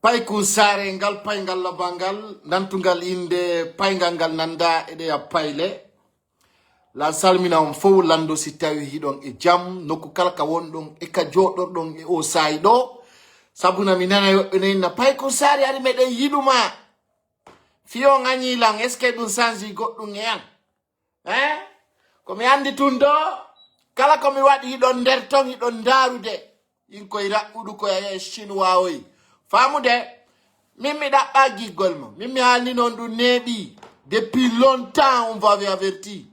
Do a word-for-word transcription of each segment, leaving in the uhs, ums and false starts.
Paykun saare ngal, payngal labal ngal, nantungal innde payngal ngal nanda e ɗeya payle. Lan salmina on fow, lando si tawi hiɗon e jam, nokku kala ka wonɗon e ka jooɗorɗon e o saa'i ɗo. Sabuna mi nana yoɓɓe no inna, "Paykun saare ari meɗen yiɗuma." Fiyo ŋañi lan, est-ce que ɗum sanji goɗɗum e an? Eh? Ko mi andi tun ɗo, kala ko mi waɗi hiɗon nder ton, hiɗon ndaarude. Yin koy raɓɓuɗu ko e Chinois oy. Faamude, min mi ɗaɓɓa giggol mo. Min mi haalni non ɗum neeɓi. Depuis longtemps, on vous avait averti.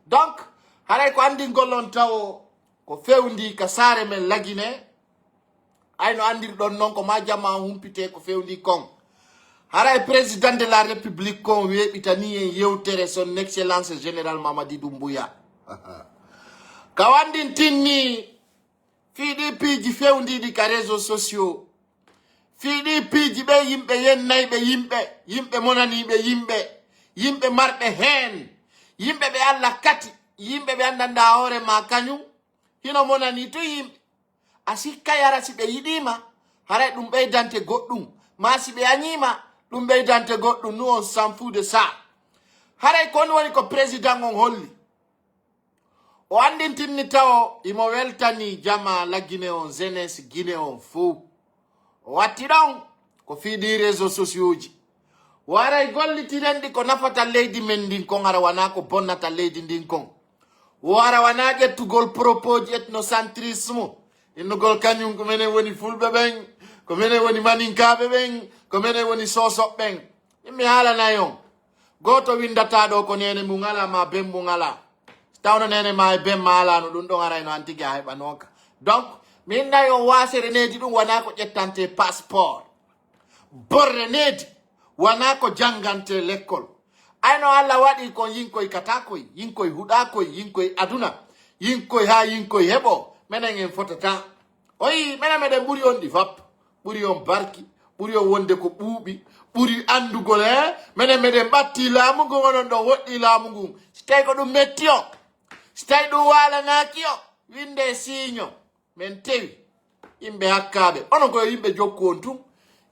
Donc, haray ko andingol on tawo, ko fewndi ka saare men Lagine. Ay no andirɗon non ko ma jama on humpite ko fewndi kon. Haray président de la République kon weeɓitani en yewtere son excellence général Mamadi Doumbouya. Ka wandin tinni fii ɗi piiji fewndiiɗi ka réseaux sociaux. Fii ɗi piiji ɓe yimɓe yennayɓe yimɓe, yimɓe monaniiɓe yimɓe, yimɓe marɓe heen, yimɓe ɓe Alla kati, yimɓe ɓe anndanɗaa hoore ma kañum, hino monanii tun yimɓe. A sikka yara si ɓe yiɗiima, haray ɗum ɓeydante goɗɗum. Ma si ɓe añiima, ɗum ɓeydante goɗɗum. Nous, on s'en fout de ça. Haray ko on woni ko président on holli. O andintinni tawo imo weltani jama la Guinée on, jeunesse Guinée on fow. O watti ɗon ko fii ɗi réseaux sociaux ji. O aray gollitiren ɗi ko nafata leydi men ndin kon, hara wanaa ko bonnata leydi ndin kon. O ara wanaa ƴettugol propos ji ethnocentrisme, innugol kañum ko menen woni fulɓe ɓen, ko menen woni maninkaaɓe ɓen, ko menen woni sosoɓe ɓen. Min mi haalanay on. Gooto windataa ɗo ko neene mum alaa, ma ben mum alaa. Si tawno neene ma e ben ma alaa, no ɗum ɗon aray no an tigi a heɓanooka. Donc, mi innay on waasere needi ɗum wanaa ko ƴettante passeport. Borre needi wanaa ko janngante lekkol. Ay no Alla waɗi kon yinkoy katakoy, yinkoy huɗakoy, yinkoy aduna, yinkoy haa yinkoy heɓo, menen en fotata. O yi, menen meɗen ɓuri on ɗi fap, ɓuri on barki, ɓuri on wonde ko ɓuuɓi, ɓuri anndugol, he? Menen meɗen ɓatti laamu ngun, onon ɗon woɗɗi laamu ngun. Si tawi ko ɗum metti on, si tawi ɗum waalanaaki on, winde e siiño. Men tewi. Yimɓe hakkaaɓe. Onon ko yimɓe jokku on tun.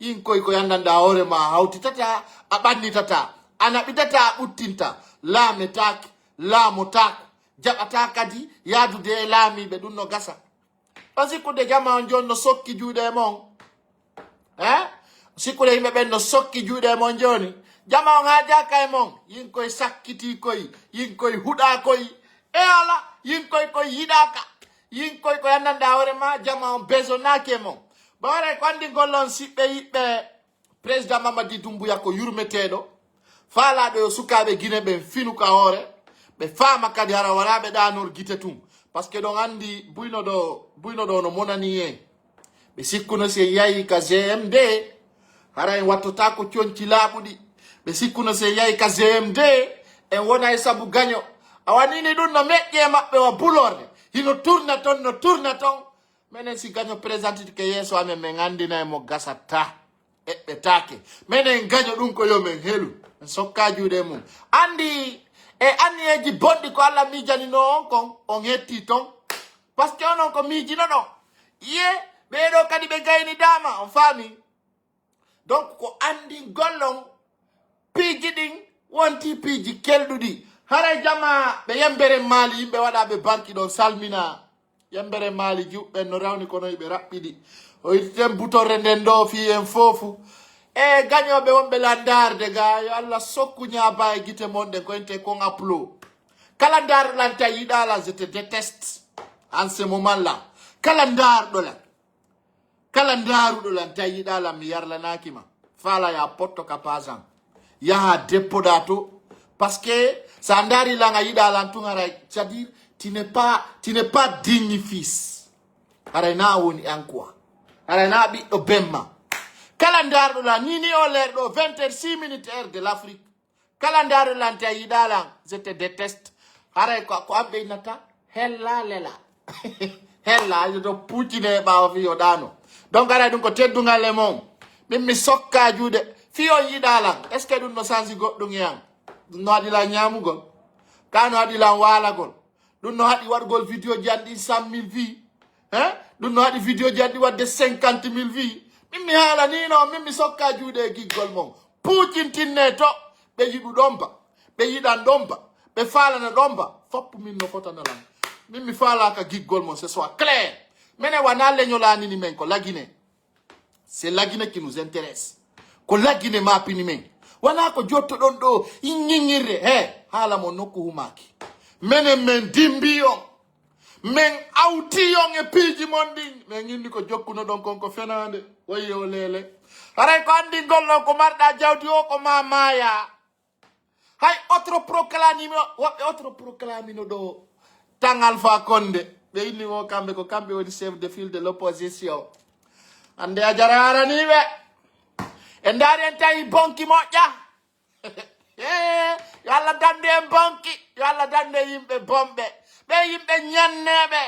Yinkoy ko yanndanɗaa hoore ma a hawtitataa, a ɓannitataa, a naɓitataa, a ɓuttinta. Laametaake, laamotaako. Jaɓataa kadi yaadude e laamiiɓe, ɗum no gasa. On sikkude jama on jooni no sokki juuɗe e mon? Eh? Sikkude yimɓe ɓen no sokki juuɗe e mon jooni? Jama on haajaaka e mon. Yinkoy sakkitii koy, yinkoy huɗaa koy. E ala, yinkoy koy yiɗaaka. Yinkoy ko yanndanɗaa hoore ma, jama on besonaaki e mon. Bawre ko anndi gollon siɓɓe yiɓɓe. Président Mamadi Doumbouya ko yurmeteeɗo, faalaaɗo yo sukaaɓe Gine ɓen finu ka hoore, ɓe faama kadi hara wanaa ɓe ɗaanor gite tun. Parce que ɗon anndi buyno ɗo, buyno ɗo no monani en. Ɓe sikkuno si en yahi ka G M D, hara en wattotaako conci laaɓuɗi. Ɓe sikkuno si en yahi ka G M D, en wona e sabu gaño. Awa nii ni ɗum no meƴƴi e maɓɓe wa bulorde. Hino turna ton, no turna ton. Menen si gaño présentitike yeeso amen, men anndinay mo gasata. Eɓɓetaake. Menen gaño ɗum ko yo men helu. Men sokka juuɗe mum. Anndi e anniyeeji bonɗi ko Alla miijaninoo on kon, on hetti ton. Parce que onon ko miijinoɗon. Ye, ɓee ɗoo kadi ɓe gaynidaama, on faami? Donc, ko anndingol on piiji ɗin wonti piiji kelɗuɗi. Haray jama ɓe Yembere Maali, yimɓe waɗaaɓe barki ɗon salmina. Yembere Maali, juɓɓen no rawni kono iɓe raɓɓiɗi. O ittiten butorre nden ɗo fii en foofu. E gañooɓe wonɓe lan ndaarde ga, yo Alla sokku ñaaba e gite mon ɗen ko ente kon aplo. Kala ndaarɗo lan tawi yiɗaa lan, je te déteste en ce moment là. Kala ndaarɗo lan. Kala ndaaruɗo lan tawi yiɗaa lan mi yarlanaaki ma. Faala ya potto ka pasan. Yaha deppoɗaa to. Parce que sa ndaari lan a yiɗaa lan tun haray, c'est-à-dire, tu n'es pas, tu n'es pas digne fils. Haray na a woni an quoi. Haray na a ɓiɗɗo bemma. Kala ndaarɗo lan ni ni o leer ɗo vingt heures six minutes heure de l'Afrique. Kala ndaarɗo lan tawi yiɗaa lan, je te déteste. Haray ko, ko an ɓe innata, hella lela. Hella, ajo to puccine e ɓaawo fii o ɗaano. Donc haray ɗum ko teddungal e mon. Min mi sokka juuɗe. Fii on yiɗaa lan. Est-ce que ɗum no sansi goɗɗum e an? Ɗum no haɗi lan ñaamugol? Ka no haɗi lan waalagol? Ɗum no haɗi waɗugol vidéo ji an ɗin cent mille vues? Hein? Ɗum no haɗi vidéo ji an ɗi waɗde cinquante mille vues? Min mi haalanii non, min mi sokka juuɗe e giggol mon. Puucintinne to, ɓe yiɗu ɗon ba, ɓe yiɗan ɗon ba, ɓe faalana ɗon ba. Foppu min no fotana lan. Min mi faalaaka giggol mon, ce soit clair. Mene wanaa leñolaanini men ko Lagine. C'est Lagine qui nous intéresse. Ko Lagine maapini men. Wanaa ko jottoɗon ɗo, ñiñirde. He, haala mon nokku humaaki. Menen men dimbi on. Men awti on e piiji mon ɗin. Men inni ko jokkunoɗon kon ko fenaande. Wayyo leele. Haray ko anndingol non ko marɗa jawdi o ko ma maaya. Hay autoproclamino, woɓɓe autoproclamino ɗo tan Alpha Condé. Ɓe inni mo kamɓe ko kamɓe woni chef de file de l'opposition. Hannde a jara araniiɓe. E ndaari en tawi bonki moƴƴa. Yo Allah dande en bonki, yo Allah dande yimɓe bonɓe. Ɓe yimɓe ñanneeɓe,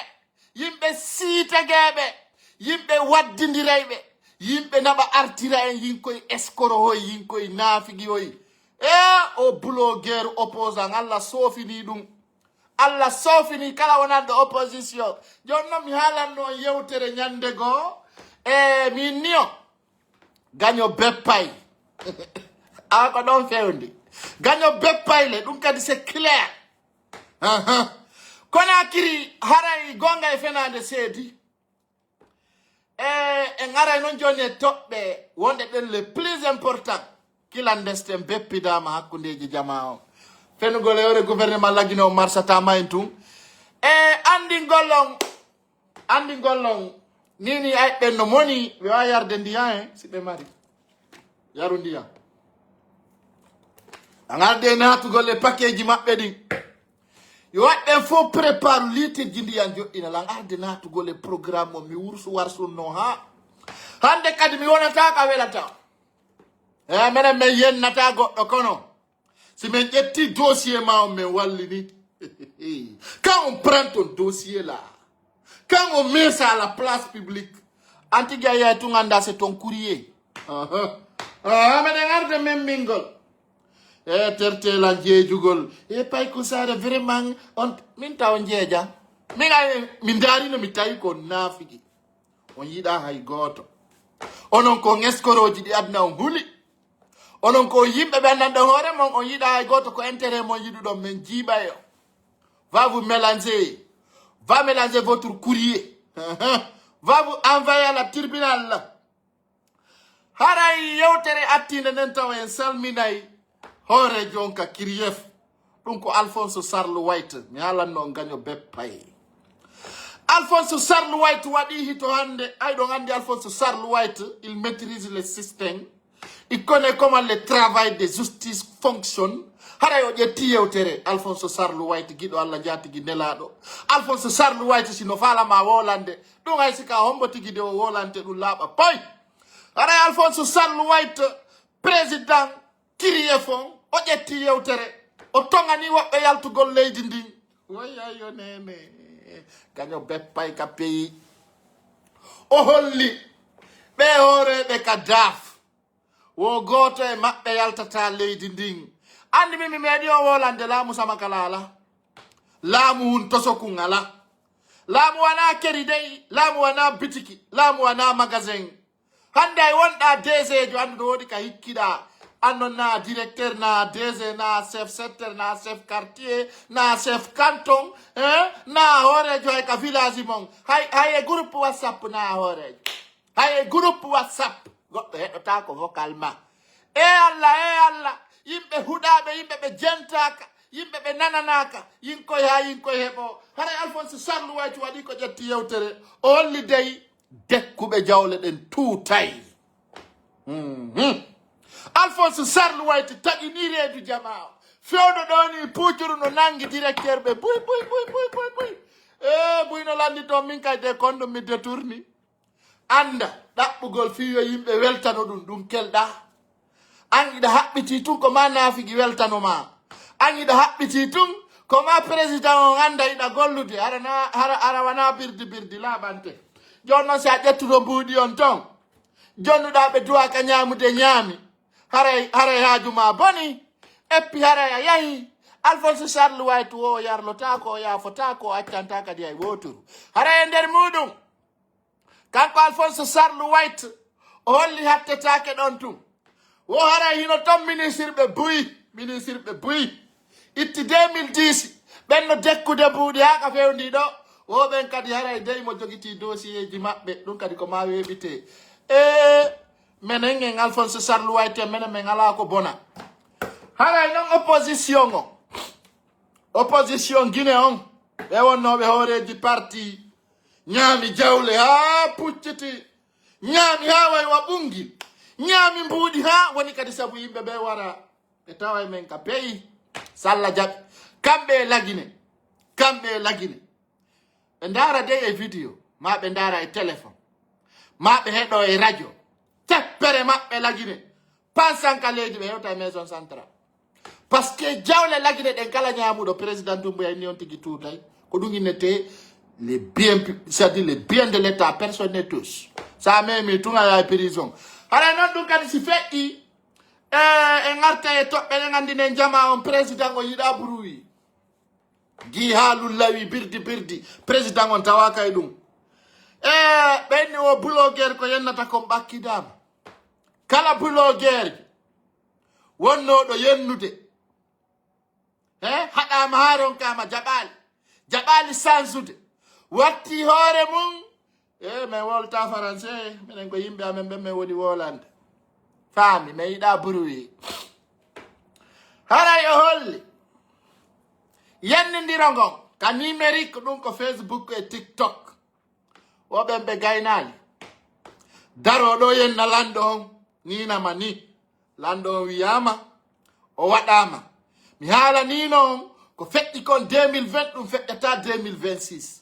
yimɓe siitegeeɓe, yimɓe waddindirayɓe, yimɓe naɓa artira en yinkoy eskoro hoy, yinkoy naafigi hoy. E o blogueur opposant, Allah soofini ɗum. Allah soofini kala wonanɗo opposition. Jooni noon mi haalanno on yewtere ñande goo. E min niyo. Gaño beppay. Awa ko ɗon fewndi. Gaño beppay le, ɗum kadi c'est clair. Aha. Kono kiri haray gonga e fenaande seedi. E, en aray noon jooni e toɓɓe wonɗe ɗen le plus important. Kila ndesten beppidaama hakkundeeji jamaa o. Fenugol e hoore gouvernement Lagine o marsata ma en tun. E anndingol on, anndingol on, ni ni ay ɓen no moni, ɓe waawi yarde ndiyan en, si ɓe mari. Yaru ndiyan. An arde naatugol e pakeeji maɓɓe ɗin. Yo waɗ ɓen fof prépare liitirji ndiyan joɗɗina lan arde naatugol e programme o mi wursu warsunno ha. Hannde kadi mi wonata ka welata. E menen men yennata goɗɗo kono. Si men ƴetti dossier ma on men wallini. Quand on prend ton dossier là, quand on met ça à la place publique, an tigi a yiyay tun annda c'est ton courrier. Aha. Aha, meɗen arde men mingol. E tertela jeejugol. E pay ko saare vraiment on min taw jeeja. Min ay min ndaarino mi tawi ko naafigi. On yiɗa hay gooto. Onon ko escroc ji ɗi aduna on huli. Onon ko yimɓe ɓe anndanɗon hoore mon, on yiɗa hay gooto ko intérêt mon yiɗuɗon men jiiɓa e on. Va vous mélanger. Va mélanger votre courrier. Va vous envoyer à la tribunal. Haray yewtere attiinde nden tawa en salminay hooreejo on ka Kiriyef. Ɗum ko Alphonse Charles White. Mi haalanno on gaño beppay. Alphonse Charles White waɗi hito hannde. Ay ɗon anndi Alphonse Charles White, il maîtrise le système. Il connaît comment le travail de justice fonctionne. Haray o ƴetti yewtere Alphonse Charles White, giɗo Allah njaatigi nelaaɗo. Alphonse Charles White, si no faalama wolande, ɗum hay si ka hombo tigi de o wolante ɗum laaɓa poy. Haray Alphonse Charles White, président Kiriyef on, o ƴetti yewtere. O toŋani woɓɓe yaltugol leydi ndin. Woy ayyo nene. Gaño beppay ka pays. O holli ɓe hooreeɓe ka daaf. Wo gooto e maɓɓe yaltata leydi ndin. Anndi min mi meeɗi o wolande laamu sama kala ala. Laamu hun toso kun ala. Laamu wana keri dey, laamu wana bitiki, laamu wana magasin. Hannde ay wonɗa D G jo, anndu no woodi ka hikkiɗa. Annon na directeur, na D G, na chef secteur, na chef quartier, na chef canton, hein? Na hooreejo hay ka village mon. Hay, hay e groupe WhatsApp na hooreejo. Hay e groupe WhatsApp. Goɗɗo heɗotaako vocal ma. E Allah, e Allah. Yimɓe huɗaaɓe, yimɓe ɓe jentaaka, yimɓe ɓe nananaaka. Yinkoy haa yinkoy heɓo. Haray Alphonse Charles White waɗi ko ƴetti yewtere. O holli dey dekkuɓe jawle ɗen tuutay. Mhm. Alphonse Charles White taƴini reedu jamaa o. Fewndo ɗo ni puucuru no nangi directeur ɓe. Buy, buy, buy, buy, buy, buy. E buy no landi toon min kay de kon ɗum mi détourni. Annda ɗaɓɓugol fii yo yimɓe weltano ɗum, ɗum kelɗa. An iɗa haɓɓitii tun ko ma naafigi weltano ma. An iɗa haɓɓitii tun ko ma président on annda iɗa gollude. Hara na, hara, hara wana birdi birdi laaɓante. Jooni noon si a ƴettuɗo mbuuɗi on ton, jonnuɗaa ɓe duwaa ka ñaamude ñaami. Haray, haray haaju ma boni. Eppi haray a yahi. Alphonse Charles White wo o yarlotaako, o yaafotaako, o accantaa kadi hay wooturu. Haray e nder muuɗum, kanko Alphonse Charles White, O holli hattetaake ɗon tun. Wo haray hino ton ministirɓe buy, ministirɓe buy. Itti deux mille dix, ɓen no dekkude mbuuɗi haa ka fewndii ɗo. Wo ɓen kadi haray dey mo jogitii dossier ji maɓɓe, ɗum kadi ko maa weeɓitee. E menen en Alphonse Sarr Louaité, menen men alaa ko bona. Haray non opposition on, opposition Guinée on, ɓe wonnooɓe hooreeji parti, ñaami jawle haa pucciti, ñaami haa way wa ɓungi, ñaami mbuuɗi haa woni kadi sabu yimɓe ɓe wara, ɓe taway men ka peyi. Salla jaɓi, kamɓe e Lagine, kamɓe e Lagine. Ɓe ndaara dey e vidéo, maa ɓe ndaara e téléphone, maa ɓe heɗo e radio. Teppere maɓɓe Lagine, pansanka leydi ɓe hewta e maison centrale. Parce que jawle Lagine ɗen kala ñaamuɗo, président Doumbouya inni on tigi tuutay. Ko ɗum innetee les biens pu-, c'est-à-dire les biens de l'État, personne ne touche. Sa memi tun a yahay prison. Haray non ɗum kadi si feƴƴi, e, en arta e toɓɓe ɗen anndinen jama on président o yiɗa bruit. Gi haalul lawi birdi birdi, président on tawaaka e ɗum. E ɓenni o blogueur ko yennata kon ɓakkidaama. Kala blogueur wonnooɗo yennude, he, haɗaama haa ronkaama, jaɓaali, jaɓaali sansude, watti hoore mum. E men wolta français, minen ko yimɓe amen ɓen men woni wolande. Faami, men yiɗa bruit. Haray o holli yennindiro ngon ka numérique, ɗum ko Facebook e TikTok. O ɓen ɓe gaynaali. Daro ɗo yenna lanɗo on, ninama ni. Lanɗo on wiyaama, o waɗaama. Mi haalaniino on, ko feƴƴi kon deux mille vingt, ɗum feƴƴata deux mille vingt-six.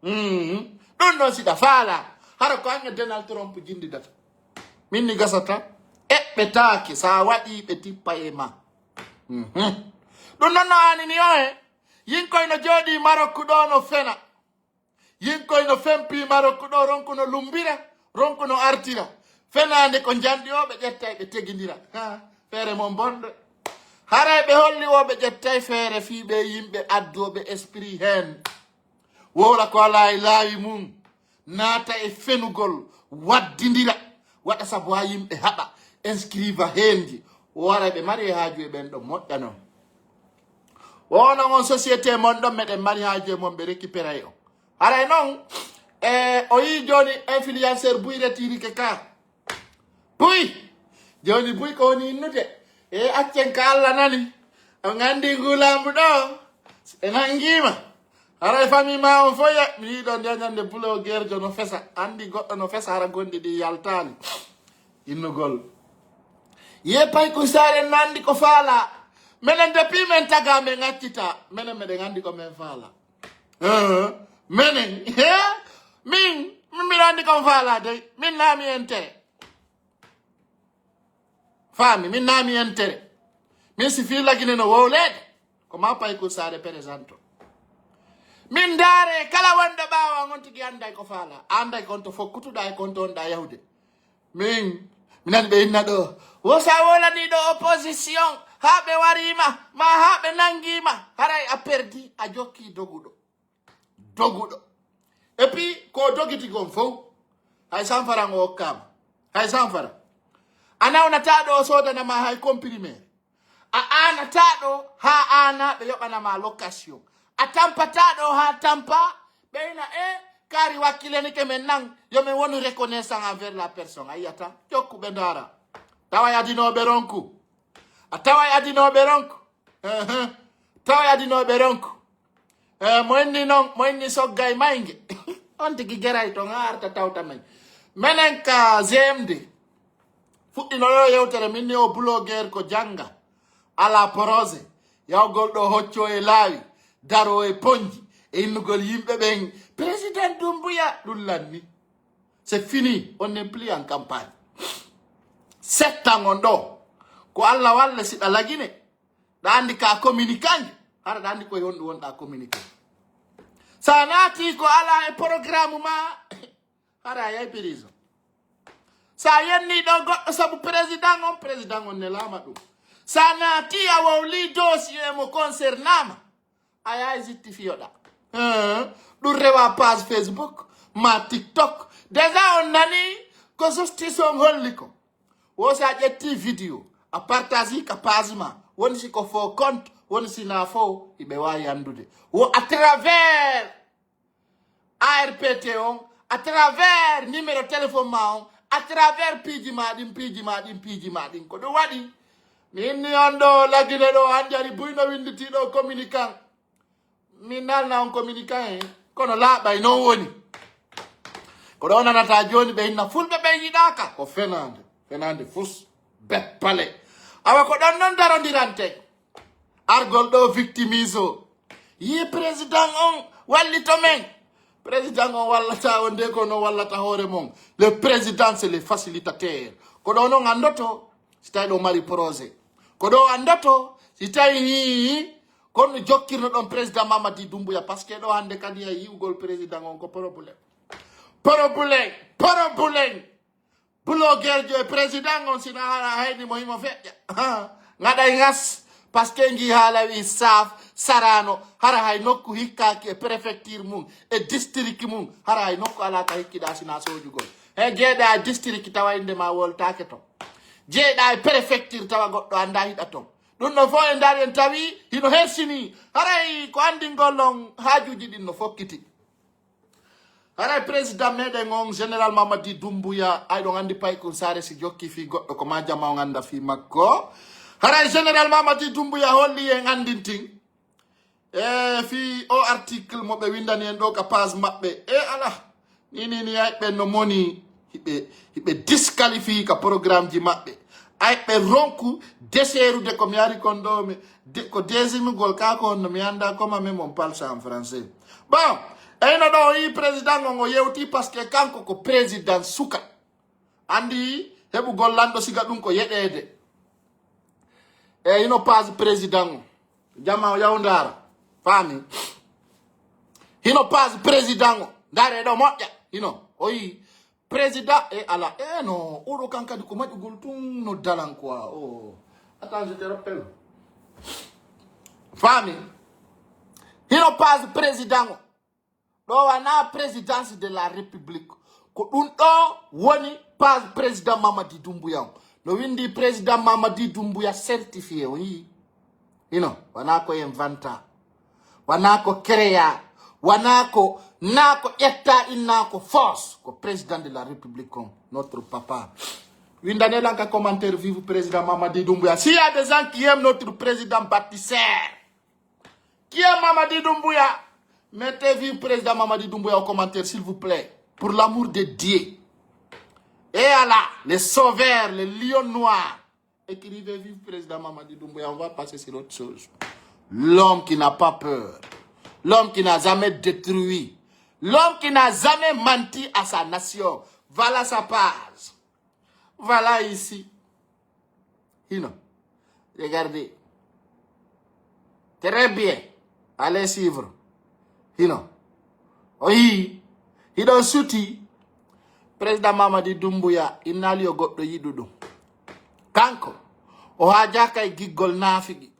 Mhm. Ɗum ɗon siɗa faala, hara ko an e Donald Trump jindidata. Min ni gasata, eɓɓetaake, sa waɗi ɓe tippa e ma. Mhm. Ɗum ɗon no aanini o he, yinkoy no jooɗi Marokku ɗo no fena. Yinkoy no fempi Marokku ɗo, ronku no lumbira, ronku no artira. Fenaande ko njanɗi o, ɓe ƴetta e ɓe tegindira. Ha, feere mon bonɗo. Haray ɓe holli o ɓe ƴettay feere fii ɓe yimɓe addooɓe esprit heen. Wowla ko alaa e laawi mum, naata e fenugol, waddindira, waɗa sabu haa yimɓe haɓa, inscriva heenji. O waray ɓe mari e haaju e ɓen ɗo moƴƴa non. Wono on société mon ɗon meɗen mari haaju e mon ɓe récupéray on. Haray non, e, o yii jooni influenceur buy retirike ka. Buy! Jooni buy ko woni innude? E accen ka Allah nani. On anndi ngu laamu ɗo, e nangiima. Haray famille ma on fof ya, mi yii ɗo nde ñande blogueur jo no fesa. Anndi goɗɗo no fesa hara gonɗi ɗi yaltaali. Innugol. Ye pay kun saare nanndi ko faala. Menen depuis men taga men accita. Menen meɗen anndi ko men faala. Eh, menen. He? Min, min mbiɗa anndi kon faala dey. Min naami entere. Faami, min naami entere. Min si fii lagine no wowleede, ko ma pay kun saare présenté. Min ndaare kala wonɗo ɓaawo an on tigi annday ko faala. Annday kon to fokkutuɗa e kon to wonɗa yahude. Min, mi nani ɓe inna ɗo. Wo sa wolani ɗo opposition, haa ɓe wariima, ma haa ɓe nangiima. Haray a perdi, a jokki doguɗo. Doguɗo. Et puis, ko dogiti kon fow, hay sanfara ngo okkaama. Hay sanfara. A nawnataa ɗo o soodanama hay comprimé. A aanataa ɗo haa aana ɓe yoɓanama location. A tampataa ɗo haa tampa ɓe ina e kaari wakkilenike men nan, yo men wonu reconnaissant envers la personne. A yiyata, jokku ɓe ndaara. Tawa e adinooɓe ronku. A tawa e adinooɓe ronku. Ehe. Tawa e adinooɓe ronku. Eh, mo inni non, mo inni sogga e maynge. On tigi geray ton, a arta tawta men. Menen ka G M D. Fuɗɗino ɗo yewtere, min ni o blogueur ko jannga. Ala projet. Yawgol ɗo hocco e laawi. Daro e ponji. E innugol yimɓe ɓen. Président Doumbouya, ɗum lanni. C'est fini. On n'est plus en campagne. Sept ans on ɗo. Ko Allah walle siɗa lagine. Ɗa anndi ka communiqué ange. Hara ɗa anndi koye honɗum wonɗa communiqué. Sa naati ko ala e programme ma, hara a yay prison. Sa yenni ɗo goɗɗo sabu président on, président on nelaama ɗum. Sa naati a wowli dossier mo concernama, a yaay justifié ɗa. Hein? Ɗum rewa page Facebook, ma TikTok. Déjà on nani Ko justice on holli ko, wo si a ƴetti video, a partage ka page ma, woni si ko faux compte, woni si na faux, hiɓe wawi anndude. Wo à travers A R P T on, à travers numéro téléphone ma on, à travers piiji ma ɗin, piiji ma ɗin, piiji ma ɗin. Ko ɗum waɗi. Mi inni on ɗo lagine ɗo hanjari buyno winditi ɗo communicant. Mi nalna on communicant en. Kono laaɓay non woni. Ko ɗo nanata joni ɓe inna fulɓe ɓe yiɗaka. Ko fenande. Fenande fus. Beppale. Awa ko ɗon non darondirante. Argol ɗo victimise o. Yi président on wallito men. Président on wallata on de ko no wallata hoore mon. Le président c'est le facilitateur. Ko ɗo non andoto. Si tawi ɗo mari projet. Ko ɗo andoto. Si tawi ni kono jokkirno ɗon président Mamadi Doumbouya. Parce que ɗo hande kadi a yi'ugol président on ko problème. Problème. Problème. Blogueur jo e président on sina hara hayni mo himo feƴƴa. Ngaɗay ngas. Parce que ngi haala wi saf sarano hara hay nokku hikkaki e préfecture mum e district mum hara hay nokku ala ka hikkiɗa sina sojugol. He jeeɗa e district tawa inde ma woltake ton. Jeeɗa e préfecture tawa goɗɗo anda hiɗa ton. Ɗum ɗo fof e ndar en tawi hino hersini haray ko andingol on haajuji ɗin no fokkiti. Haray président meɗen on général Mamadi Doumbouya ay ɗon andi paykun sare si jokki fi goɗɗo ko ma jama on anda fi makko. Haray général Mamadi Doumbouya holli en andintin e fi o article mo ɓe windani en ɗo ka page maɓɓe e ala ni ni ni ay ɓen no moni hiɓe hiɓe disqualifie ka programme ji maɓɓe. Ay ɓe ronku deserude ko mi ari kon ɗo mi de- ko desinugol ka ko honno mi anda comment même on parle ça en français. Bon, eyno ɗo o yi président on o yewti parce que kanko ko président suka. Andi heɓugol lanɗo siga ɗum ko yeɗede. E hino page président o jama o yaw ndara faami. Hino page président o ndare ɗo moƴƴa hino o yi président e ala e no oɗo kan kadi ko maƴugol tun no dalan quoi o attends je te rappelle. Faami. Hino page président o ɗo wana présidence de la république. Ko ɗum ɗo woni page président Mamadi Doumbouya on no windi président Mamadi Doumbouya certifié on yi. Hino wana ko en vanta wana ko créa wana ko na ko ƴetta inna ko force ko président de la république on notre papa. Windanelan ka commentaire vive président Mamadi Doumbouya s'il y a des gens qui aiment notre président bâtisseur qui est Mamadi Doumbouya. Mettez vive président Mamadi Doumbouya au commentaire s'il vous plaît pour l'amour de Dieu. Et Allah les sauveurs les lions noirs. Écrivez vive président Mamadi Doumbouya on va passer sur autre chose. L'homme qui n'a pas peur. L'homme qui n'a jamais détruit. L'homme qui n'a jamais menti à sa nation. Voilà sa page. Voilà ici. Hino. Regardez. Très bien. Allez suivre. Hino. O yii. Hiɗon suti. Président Mamadi Doumbouya innali o goɗɗo yiɗuɗum. Kanko o haajaka e giggol naafiqi.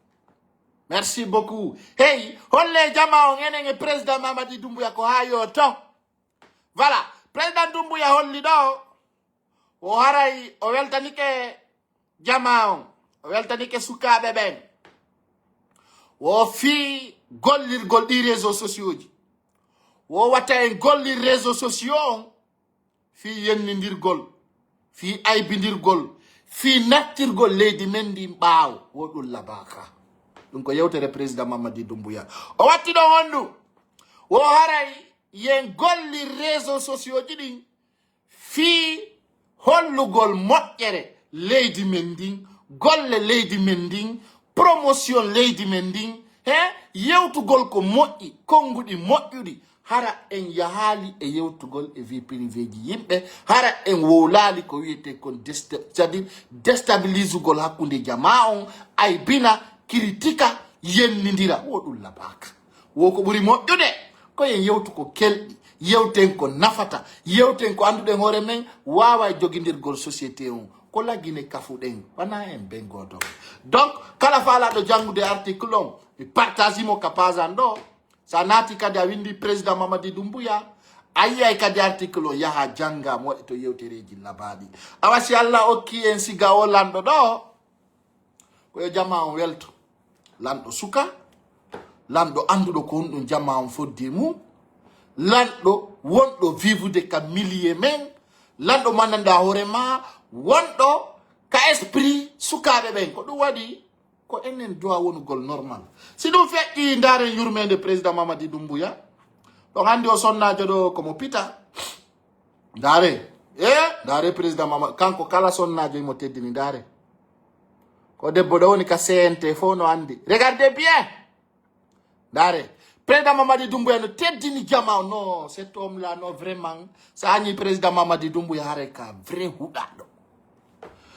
Merci beaucoup. Hey, holle jama on enen e président Mamadi Doumbouya ko ha yo to. Voilà, président Doumbouya holli ɗo o haray o weltanike jama on o weltanike sukaɓe ɓen wo fii gollirgol ɗi réseau sociaux ji wo watta en gollir réseau sociaux on fii yennindirgol fii aybindirgol fii nattirgol leydi men ndin ɓaawo wo ɗum labaka. Ɗum ko yewtere président Mamadi Doumbouya o watti ɗon hondu wo haray yen gollir réseau sociaux ji ɗin fii hollugol moƴƴere leydi men ndin golle leydi men ndin promotion leydi men ndin he yewtugol ko moƴƴi konnguɗi moƴƴuɗi hara en yahaali e yewtugol e vie privé ji yimɓe hara en wowlaali ko wiyete kon c'est-à-dire destabilisugol hakkunde jama on aybina kiritika yennindira wo ɗum labaaka wo ko ɓuri moƴƴude ko en yewtu ko kelɗi yewten ko nafata yewten ko annduɗen hoore men waawa e jogindirgol société on ko lagine kafuɗen wana en ben gooto donc kala faalaɗo janngude article on mi partage mo ka page an ɗo sa naati kadi a windi président Mamadi Doumbouya A yiyay kadi article o, yaha jannga mo waɗi to yewtereeji labaaɗi. Awa si Allah okki en siga o lanɗo ɗo, ko yo jama on welto. Lanɗo suka, lanɗo annduɗo ko honɗum jama on fodde mum, lanɗo wonɗo vivre ka milieu men, lanɗo mo anndanɗa hoore ma, wonɗo ka esprit sukaaɓe ɓen. Ko ɗum waɗi ko enen doit wonugol normal. Si ɗum feƴƴi, ndaaren yurmeende président Mamadi Doumbouya. Ɗon anndi o sonnaajo ɗo ko mo pita. Ndaare. E, ndaare président Mamadi, kanko kala sonnaajo imo teddini, ndaare. Ko debbo ɗo woni ka C N T fof no anndi. Regardez bien. Ndaare. Président Mamadi Doumbouya no teddini jama o. Non, cet homme-là, non, vraiment. Sa añi président Mamadi Doumbouya, haray ka vrai huɗaɗo.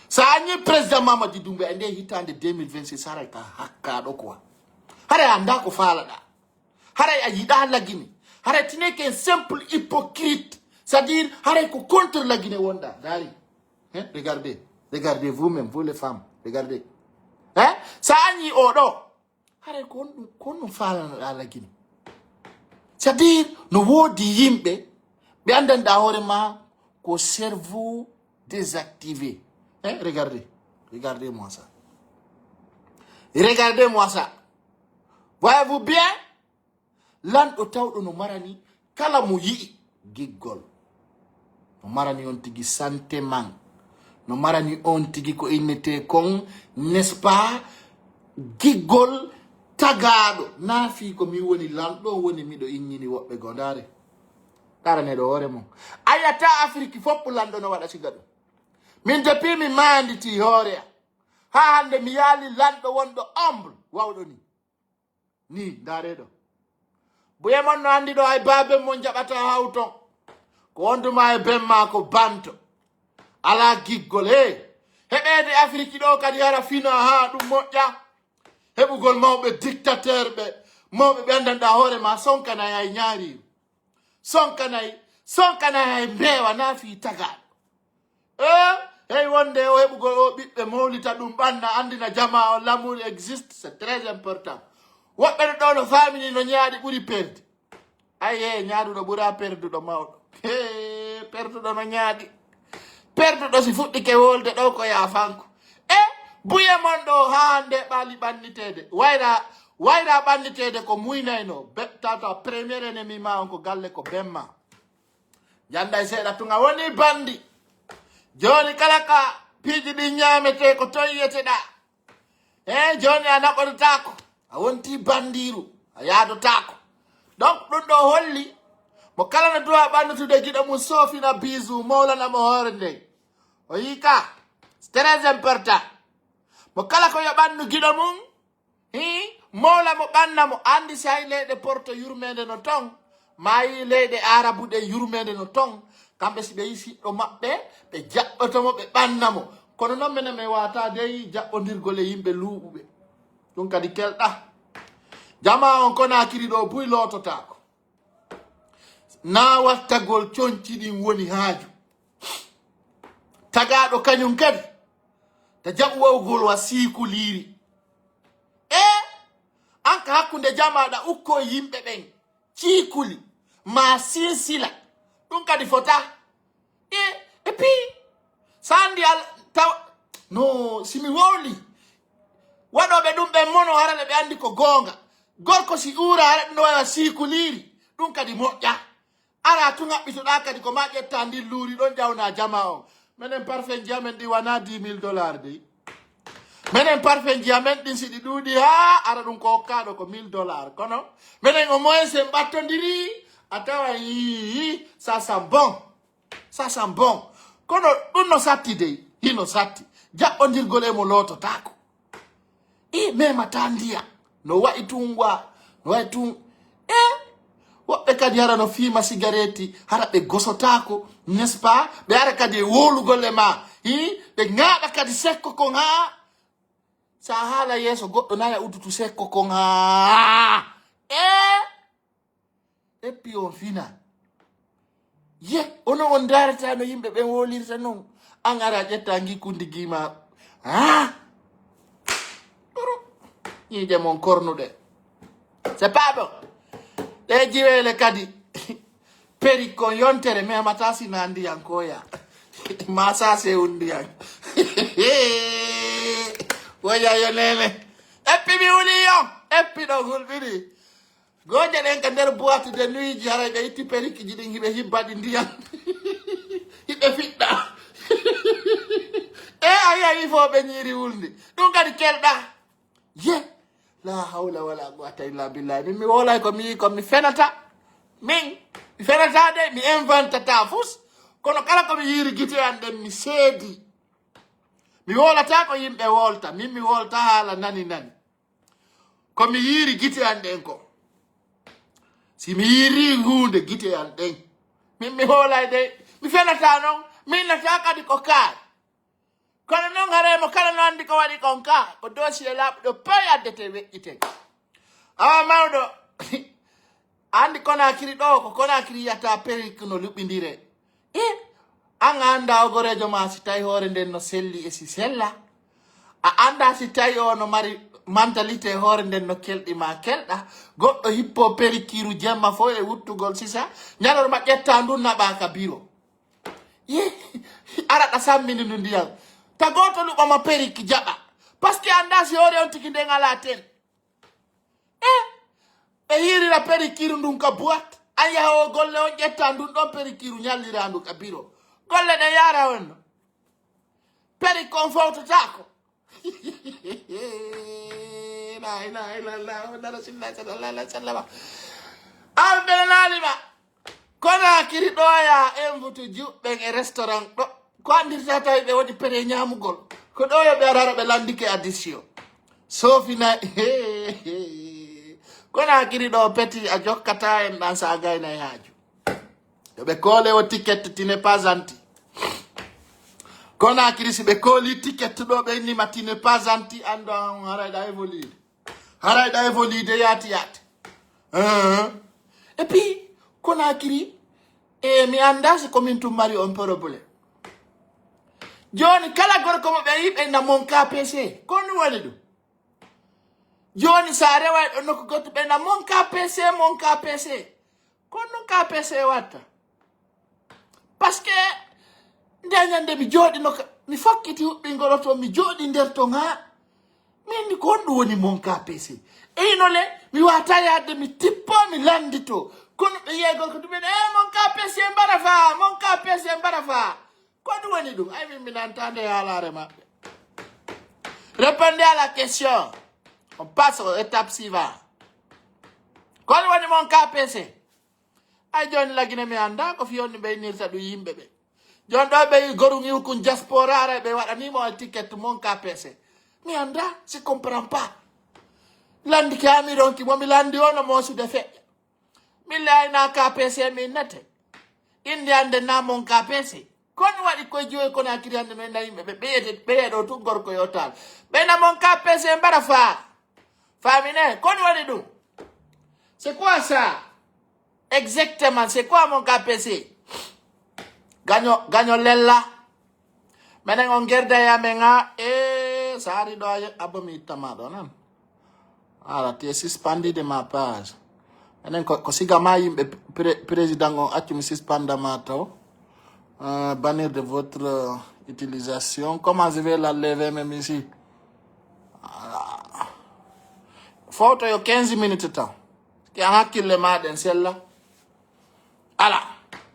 Sa añi président Mamadi Doumbouya e nde hitaande deux mille vingt-six, haray ka hakkaɗo quoi. Haray a annda ko faalaɗa. Haray a yiɗa Lagine. Haray tu n'es qu'un simple hypocrite. C'est-à-dire, haray ko contre Lagine wonɗa. Ndaari. Hein? Regardez. Regardez vous-même, vous les femmes. Regardez. Hein? Sa añi o ɗo. Haray ko honɗum, ko honɗum faalanoɗa Lagine? C'est-à-dire, no woodi yimɓe, ɓe anndanɗa hoore ma ko cerveau désactivé. Hein? Regardez. Regardez-moi ça. Regardez-moi ça. Voyez-vous bien? Lanɗo tawɗo no marani kala mo yi'i giggol. No marani on tigi sentiment. No marani on tigi ko innete kon, n'est-ce pas? Giggol tagaaɗo. Naa fii ko min woni lanɗo, woni miɗo inñini woɓɓe goo. Ndaare. Ndaare neɗɗo hoore mum. A yi'ataa Afiriki fof lanɗo no waɗa siga ɗum. Min depuis mi maanditi hoore am. Haa hannde mi yaali lanɗo wonɗo humble, wawɗo ni. Ni, ndaare ɗo. Buye mon no anndi ɗo hay baaben mon jaɓata hawton. Ko wonduma e ben maako banto. Alaa giggol, he. Heɓeede Afiriki ɗo kadi hara fina haa ɗum moƴƴa. Heɓugol mawɓe dictateur ɓe, mawɓe ɓe anndanɗa hoore ma sonkanay hay ñaariiru. Sonkanay, sonkanay hay mbeewa naa fii tagaaɗo. Eh, hey wonde o heɓugol o ɓiɓɓe mawlita ɗum ɓanna anndina jama o l'amour existe, c'est très important. Woɓɓe no ɗo no faamini no ñaaɗi ɓuri perdi. Ay he, ñaaɗuɗo ɓura perduɗo mawɗo. He, perduɗo no ñaaɗi. Perduɗo si fuɗɗike wolde ɗo ko yaafanko. E buye mon ɗo haa hannde ɓaali ɓanniteede. Wayra, wayra ɓanniteede ko muynayno. Be-, tata premier ennemi ma on ko galle ko ben ma. Jannday seeɗa tun a woni bandi. Jooni kala ka piiji ɗin ñaametee ko toy yiyeteɗaa. E jooni a naɓodotaako. A wonti bandiiru. A yaadotaako. Donc ɗum ɗo holli mo kala no duwa ɓannutude giɗo mum soofina bisu mawlana mo hoore ndey. O yii ka. C'est très important. Mo kala ko yo ɓannu giɗo mum. Hii, mawla mo ɓanna mo, anndi si hay leyɗe Porto yurmeende no ton, maayi leyɗe Aarabu ɗe yurmeende no ton, kamɓe si ɓe yi siɗɗo maɓɓe, ɓe jaɓɓoto mo, ɓe ɓanna mo. Kono non menen men waata dey jaɓɓondirgol e yimɓe luuɓuɓe. Ɗum kadi kelɗa. Jama on Konaakiri ɗo buy loototaako. Naa wattagol conci ɗin woni haaju. Tagaaɗo kañum kadi, ta jaɓu wawgol wa siikuliiri. E an ka hakkunde jamaaɗa ukko yimɓe ɓen, ciikuli, ma sinsila, ɗum kadi fota. E, et puis, sa anndi al-, taw, no, si mi wowli, waɗooɓe ɗum ɓen mono hara ɓe anndi ko goonga. Gorko si uura hara ɗum no wawa siikuliiri, ɗum kadi moƴƴa. Ara tun haɓɓitoɗaa kadi ko ma ƴetta ndin luuri ɗon ƴawna jama on. Menen parfenji amen ɗi wana dix mille dollars dey. Menen parfenji amen ɗin si ɗi ɗuuɗi haa ara ɗum ko hokkaaɗo ko mille dollars. Kono menen au moins sen ɓattondiri a tawa yii ça sent bon. Ça sent bon. Kono ɗum no satti dey. Hino satti. Jaɓɓondirgol e mo loototaako. E memata ndiyam. No wa'i tun wa. No wa'i tun. E woɓɓe kadi hara no fiima sigareeti, hara ɓe gosotaako, n'est-ce pas? Ɓe hara kadi e wowlugol e ma. Hi, ɓe ŋaaɗa kadi sekko kon haa. Sa haala yeeso goɗɗo naya udutu sekko kon haa. E Et puis on fina. Ye, ono on ndaarata no yimɓe ɓen wolirta non. An ara ƴetta ngi kundi gima. Ah! Turu. Ñiiƴe mon kornuɗe. C'est pas bon. Ɗe jiweele kadi. Peri ko yontere memata sina ndiyan koya. Masa se undiyan. Woya yo nene. Eppi mi wuli yo. Eppi ɗo hulɓini. Gooje ɗen ka nder boîte de nuit ji, haray ɓe itti perikiji ɗin, hiɓe hibba ɗi ndiyan. Hiɓe fiɗɗa. E a yayi fo ɓe ñiiri wulndi. Ɗum kadi kelɗa. Ye. La hawla wala quwwata illa billahi. Min mi wolay ko mi yi ko mi fenata. Min mi fenata de, mi inventata fus. Kono kala ko mi yiiri gite an ɗen mi seedi. Mi wolata ko yimɓe wolta. Min mi wolta haala nani nani. Ko mi yiiri gite an ɗen ko. Si mi yiiri huunde gite an ɗen. Min mi hoolay de. Mi fenata non. Mi innata kadi ko kaari. Kono non haray mo kala no anndi ko waɗi kon ka. Ko dossier laaɓuɗo pay addete weƴƴite. Awa mawɗo. Anndi Konakiri ɗo ko Konakiri yata perikki no luɓindire. E an a annda o goreejo ma si tawi hoore nden no selli e si sella. A annda si tawi o no mari mentalité hoore nden no kelɗi ma kelɗa. Goɗɗo hippo perikiru jemma fof e wuttugol sisa. Ñalorma ƴetta ndu naɓa ka biro. Ye, ara ɗa sammini ndu ndiyan. Ta gooto luɓama perikki jaɓa. Parce que annda si hoore on tigi nden ala ten. E ɓe hiirira perikiri ndun ka boîte. An yaha o golle on ƴetta ndun ɗon perikiru ñallirandu ka biro. Golle ɗen yaara on no. Perikki on fawtatako. La ilaha illallah Muhammadu Rasulullah sallallahu alaihi wasallam. An ɓe naalima. Konakiri ɗoya en vutu juɓɓen e restaurant ɗo. Ko andirta tawi ɓe woni pere ñamugol. Ko ɗoya ɓe arara ɓe landike addition. Sofina. Konakiri ɗo peti a jokkata en ɗan sa gaynay haaju. Yo ɓe koole o ticket, tu n'es pas gentil. Konakiri si ɓe kooli ticket ɗo ɓe innima tu n'es pas gentil, anndo an haray ɗa évolué. Haray ɗa évolué de yaati yaati. Hein? Et puis, Konakiri, e mi annda si ko min tun mari on problème. Jooni kala gorko mo ɓe yi ɓe na mon K P C. Ko ɗum woni ɗum? Jooni sa reway ɗo nokku goɗɗo ɓe na mon K P C, mon K P C. Ko ɗum K P C watta? Parce que nde ñande mi jooɗi no ka, mi fakkiti huɓɓingol oto, mi jooɗi nder ton ha. Min ni ko honɗum woni mon K P C? E ino le, mi wata yaade mi tippo, mi landito. Kono ɓe yeegol ko ɗumen, "Eh, mon K P C mbara fa, mon K P C mbara fa." Ko ɗum woni ɗum? Ay, min mi nanta nde haalare maɓɓe. Répondez à la question. On passe aux étapes suivantes. Ko ɗum woni mon K P C? Ay, jooni lagine mi annda ko fiyonde ɓe innirta ɗum yimɓe ɓe. Jooni ɗo ɓe gorum iwkun diaspora ara ɓe waɗanimo e ticket mon K P C. Mi annda, si comprend pas. Landi ke ami ronki mo mi landi ono mo sude feƴƴa. Mi layna K P C mi nete. Inde ande na mon K P C. Kono waɗi koye joyi kono akiri ande men na yimɓe ɓe ɓeyede ɓeyeɗo tun gorko yo tal. Ɓe na mon K P C mbara fa. Famine, kono waɗi ɗum. C'est quoi ça? Exactement, c'est quoi mon K P C? Gaño, gaño lella. Menen on gerda ya men a e sari ɗo a abba mi ittama ɗo nan. Ala, tu es suspendu de ma page. Menen ko, ko siga ma yimɓe pré-, président on accu mi suspenda ma taw. Euh, bannir de votre, euh, utilisation. Comment je vais l'enlever même ici? Ala. Foto yo quinze minutes taw. Ke an hakkille ma ɗen sella. Ala.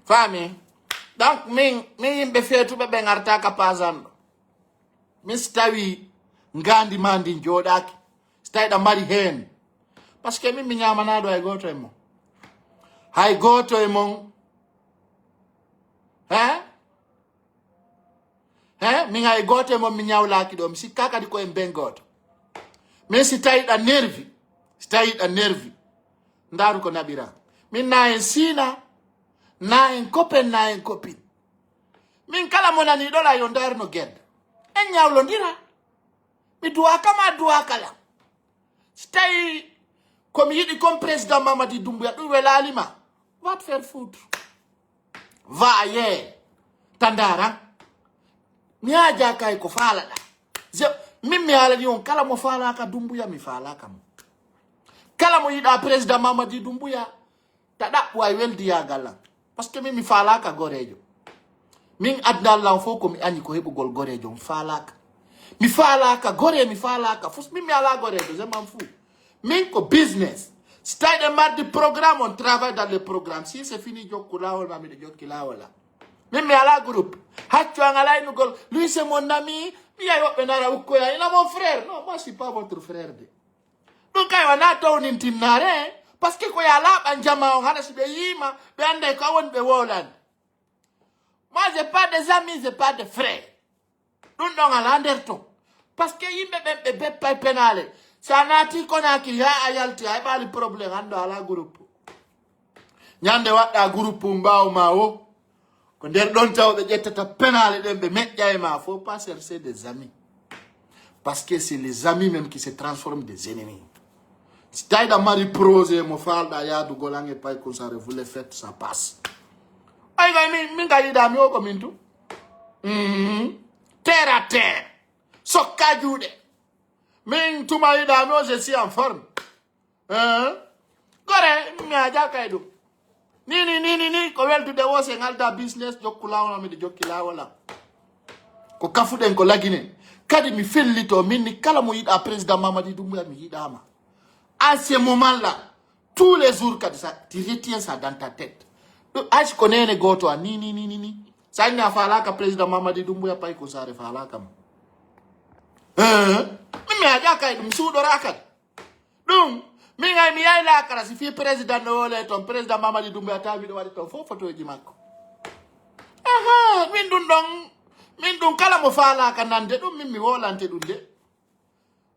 Faami? Donc min, min yimɓe feetuɓe ɓe ngarta ka pasanɗo. Min si tawi ngandi ma ndin jooɗaaki. Si tawi ɗa mari heen. Parce que min mi ñamanaɗo hay gooto e mon. Hay gooto e mon. Hein? Hein? Min hay gooto e mon mi ñawlaaki ɗo. Mi sikka kadi ko en ben gooto. Min si tawi ɗa nervi. Si tawi ɗa nervi. Ndaaru ko naɓira. Min na en siina. Na en copain, na en copine. Min kala mo nani ɗo la yo ndaarno gedda. En ñawlondira. Mi duwa kama duwa kala. Si tawi ko mi yiɗi comme président Mamadi Doumbouya ɗum welaali ma. Va te faire foutre. Va ailleurs. Tandaran. Mi haja kay ko faalaɗa. Je, min mi haalani on kala mo faalaaka Doumbouya mi faalaaka mo. Kala mo yiɗa président Mamadi Doumbouya. Ta ɗaɓɓu ay weldi ya gallan. Parce que min mi faalaka gorejo. Min adna Allah fof ko mi añi ko heɓugol gorejo, mi faalaka. Mi faalaka gore, mi faalaka fus, min mi ala gorejo, je m'en fous. Min ko business. Si tawi ɗe mardi programme, on travaille dans le programme. Si c'est fini, jokku lawol ma, miɗo jokki lawol am. Min mi ala groupe. Haccu an ala inugol, lui c'est mon ami. Mi yahi woɓɓe nara ukkoya, ina mon frère. Non, moi je suis pas votre frère de. Ɗum kay wona townintinnaare, parce que ko ya laaɓan jama on, hara si ɓe yiima, ɓe annday ko a woni ɓe wowlande. Moi, j'ai pas des amis, j'ai pas de frères. Ɗum ɗon ala nder ton. Parce que yimɓe ɓen ɓe beppay penaale. Sa naati Conakry, ha a yalti, a heɓali problème, anndo ala groupe. Ñande waɗɗa groupe mum ɓaawo ma o, ko nder ɗon taw ɓe ƴettata penaale ɗen, ɓe meƴƴa e ma. Faut pas chercher des amis. Parce que c'est les amis même qui se transforment des ennemis. Si tawi ɗa mari projet mo faalɗa yaadugol an e Paykun Sare, vous le faites, ça passe. Ay, ay, min, min ka yiɗa mi o ko min tu. Mhm. Terre à terre. Sokka juuɗe. Min tuma yiɗa mi o, je suis en forme. Eh? Gore, mi aja kay ɗum. Ni, ni, ni, ni, ni, ko weldude o, se ngalda business, jokku laawol am, miɗo jokki laawol am. Ko kafuɗen, ko laginen. Kadi mi fellito, min ni kala mo yiɗa président Mamadi Doumbouya, mi yiɗama. À ce moment-là, tous les jours, kadi ça, tu retiens ça dans ta tête. Ɗum, hay si ko nene gooto a, ni, ni, ni, ni, ni. Sa inni a faalaka président Mamadi Doumbouya, Paykun Sare faalaka mo. Eh? Min mi aja kay ɗum, suuɗora kadi. Ɗum, min ay mi yahi laakara si fii président no wole toon, président Mamadi Doumbouya tawi miɗo waɗi toon fof photoji makko. Aha, min ɗum ɗon, min ɗum kala mo faalaka nande ɗum, min mi wolante ɗum de.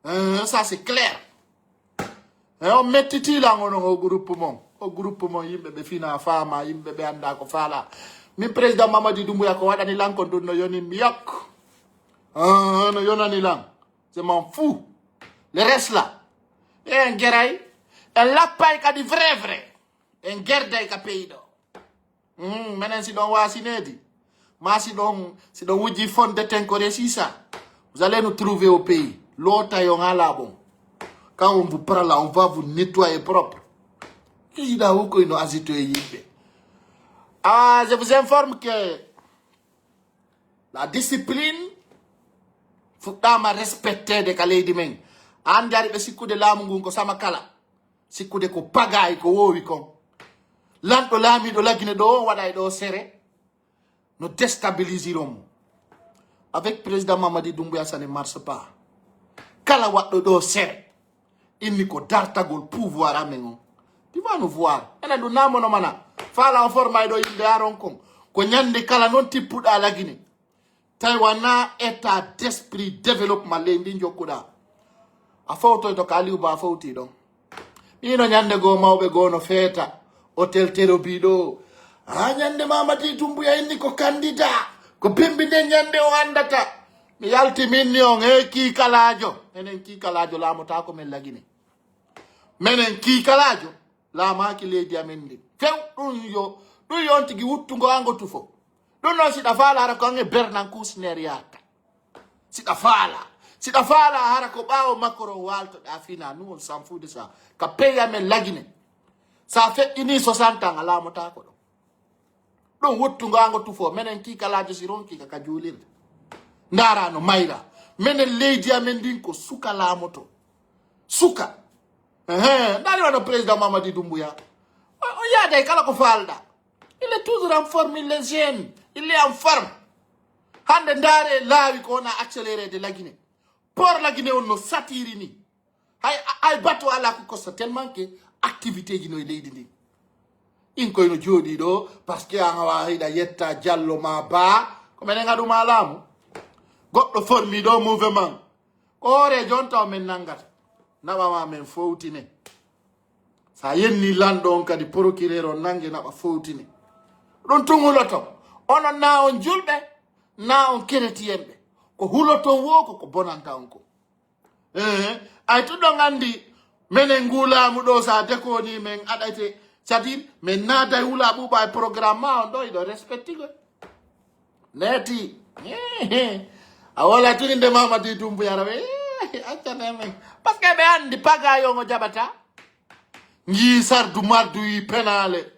Eh, ça c'est clair. E on mettitilan onon o groupe mon. O groupe mon yimɓe ɓe fina faama, yimɓe ɓe annda ko faala. Min président Mamadi Doumbouya ko waɗani lan kon ɗum no yoni mi yok. Ah, no yonani lan. Je m'en fous. Le reste là. En geray, en lappay kadi vrai vrai. En gerday ka pays ɗo. Hmm, menen si ɗon waasi needi. Ma si ɗon, si ɗon wujji fonde ten ko resisa. Vous allez nous trouver au pays. Lootay on ala bon. Quand on vous prend là, on va vous nettoyer propre. Président o koy no agito e yimɓe. Ah, je vous informe que la discipline fuɗɗama respectede ka leydi men. An jari ɓe sikkude laamu ngun ko sama kala. Sikkude ko pagaay ko woowi kon. Lanɗo laamiɗo Lagine ɗo on waɗay ɗo sere. No déstabiliser on. Avec président Mamadi Doumbouya, ça ne marche pas. Kala waɗɗo ɗo sere. Inni ko dartagol pouvoir amen on. Tu vas nous voir. Enen ɗum namono mana. Faala on formay ɗo yimɓe aron kon. Ko ñande kala non tippuɗa Lagine. Tawi wona état d'esprit développement leydi ndi jokkuɗa. A fowtoyto ka Aliou Ba fowti ɗon. Ino ñande goo mawɓe goo no feeta. Hôtel Terobi ɗo. Ha ñande Mamadi Doumbouya inni ko candidat. Ko bimbi nden ñande o andata. Mi yalti min ni on, he kiikalaajo. Enen kiikalaajo laamotako men Lagine. Menen kiikalaajo laamaaki leydi amen ndi. Few ɗum yo, ɗum yo on tigi wuttugo ango tufo. Ɗum noon siɗa faala hara ko ange Bernan Kusner yaata. Siɗa faala. Siɗa faala hara ko ɓaawo Macron waaltoɗa fina, nous on s'en fout de ça. Ka pays amen Lagine. Sa feƴƴini soixante ans a laamotaako ɗo. Ɗum wuttugo ango tufo. Menen kiikalaajo si ronki ka, ka juulirde. Ndaara no mayra. Menen leydi amen ndin ko suka laamoto. Suka. Ehe, ndaari wano président Mamadi Doumbouya. O, o yaada e kala ko faalɗa. Il est toujours en forme, il est jeune, il est en forme. Hande ndaare laawi ko wona accéléré de Lagine. Port Lagine on no satiri ni. Hay, hay bato ala ko kosta tellement que activité ji no e leydi ndi. In koy no jooɗi ɗo, parce que an awa hiɗa yetta Jallo ma Ba, ko menen ngaɗuma laamu. Goɗɗo formi ɗo mouvement. Ko hooreejo on taw men nangata. Naɓa ma men fowtine. Sa yenni lanɗo on kadi procureur on nange naɓa fowtine. Ɗum tun huloto. Onon na on julɓe, na on keretiyenɓe. Ko huloton wo ko, ko bonanta on ko. Eh, ay tuɗɗon andi, menen ngu laamu ɗo sa dekoni men aɗate, c'est-à-dire, men naada e wula ɓuuɓa e programme ma on ɗo, iɗo respectigo. Neeti. A wala tigi nde Mamadi Doumbouya rawe. Accane men. Parce que ɓe andi pagayo ngo jaɓata. Ngi sardu mardu yi penaale.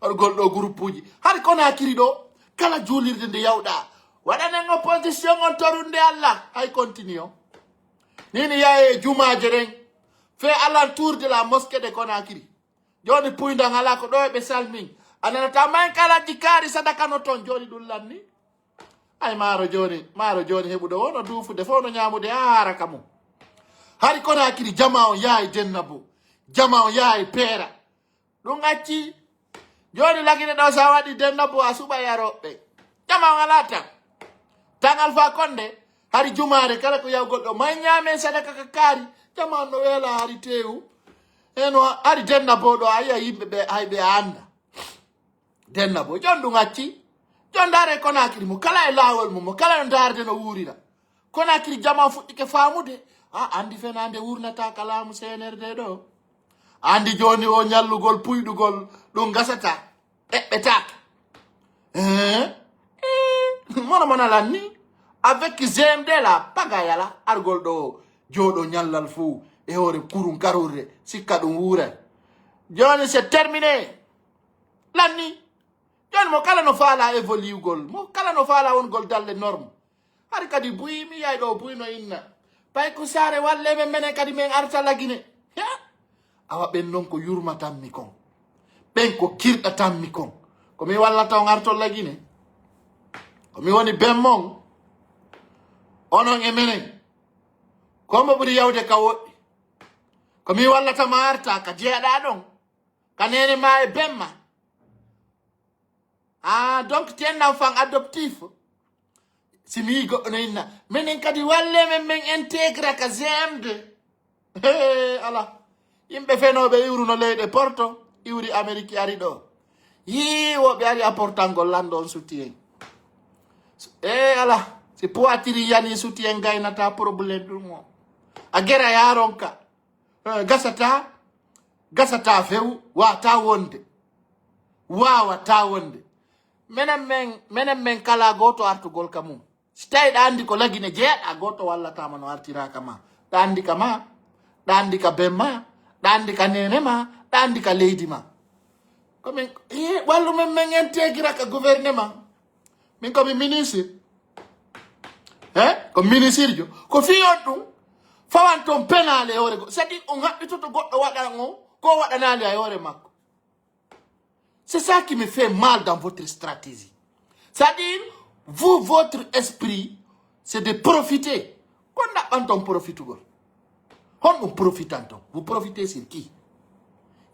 Argol ɗo groupe uji. Hari Conakry ɗo, kala juulirde nde yawɗa, waɗanen opposition on torunde Allah. Hay continue. Nini yaye jumaaje ɗen. Fait alentour de la mosquée de Conakry. Joni puyndan ala ko ɗo e ɓe salmin. A nanata man kala jikkaari sadaka no ton joni ɗum lanni. Ay maaro joni, maaro joni heɓuɗo wono duufude fof no ñaamude haa haara ka mum. Hari Conakry jama on yahay denna bo. Jama on yahay peera. Ɗum acci. Joni lagine ɗo sa waɗi denna bo a suɓa yaroɓe. Jama on ala tan. Tan Alpha Condé, hari jumaare kala ko yaw goɗɗo may ñaame sadaka ka kaari. Jama on no weela hari teewu. Eno hari denna bo ɗo a yiya yimɓe ɓe hay ɓe a annda. Denna bo, jon ɗum acci. Jon ndaare Conakry mo kala e laawol mum, mo kala no ndaarde no wuurira. Conakry jama fuɗɗike faamude. A anndi fenaande wurnata ka laamu C N R D ɗo. Anndi jooni o ñallugol puyɗugol ɗum gasata. Eɓɓetaake. Eh? Eh, mono mona lanni. Avec G M D la pagayala argol ɗo jooɗo ñallal fuu e hoore kurun karurre sikka ɗum wuuray. Jooni c'est terminé. Lanni. Jooni mo kala no faala évoluegol, mo kala no faala wongol dalle norme. Hari kadi buy mi yay ɗo buy no inna. Pay ko saare walle men menen kadi men arta lagine. He? Awa ɓen non ko yurmatanmi kon. Ɓen ko kirɗatanmi kon. Ko mi wallata on artol lagine. Ko mi woni ben mon. Onon e menen. Ko mo ɓuri yawde ka woɗɗi. Ko mi wallata ma arta ka jeeɗa ɗon. Ka nene ma e ben ma. Ah, donc tu es un enfant adoptif. Si mi yi'i goɗɗo no inna. Menen kadi walle men men intégra ka G M D. He, ala. Yimɓe fenooɓe iwruno leyɗe Porto, iwri Amérique ari ɗo. Yii, woɓɓe ari a portangol lanɗo on soutien. E ala. Si poitiri yani soutien gaynata problème ɗum o. A gera yaron ka. Eh, gasata, gasata few, wata wonde. Wawata wonde. Menen men, menen men kala goto artugol ka mum. Si tawi ɗa andi ko lagine jeeɗa, goto wallatama no artiraka ma. Ɗa andi ka ma, ɗa andi ka ben ma, ɗa andi ka nene ma, ɗa andi ka leydi ma. Komin, eh, wallu men men intégra ka gouvernement. Min komi ministre. Eh? Ko ministre jo. Ko fii on ɗum. Fawan ton penale e hoore go. C'est-à-dire on haɓɓitoto goɗɗo waɗan o, ko waɗanali e hoore makko. C'est ça qui me fait mal dans votre stratégie. C'est-à-dire, vous, votre esprit, c'est de profiter. Kon ɗaɓɓanton profitugol. Honɗum profitanton? Vous profitez sur qui?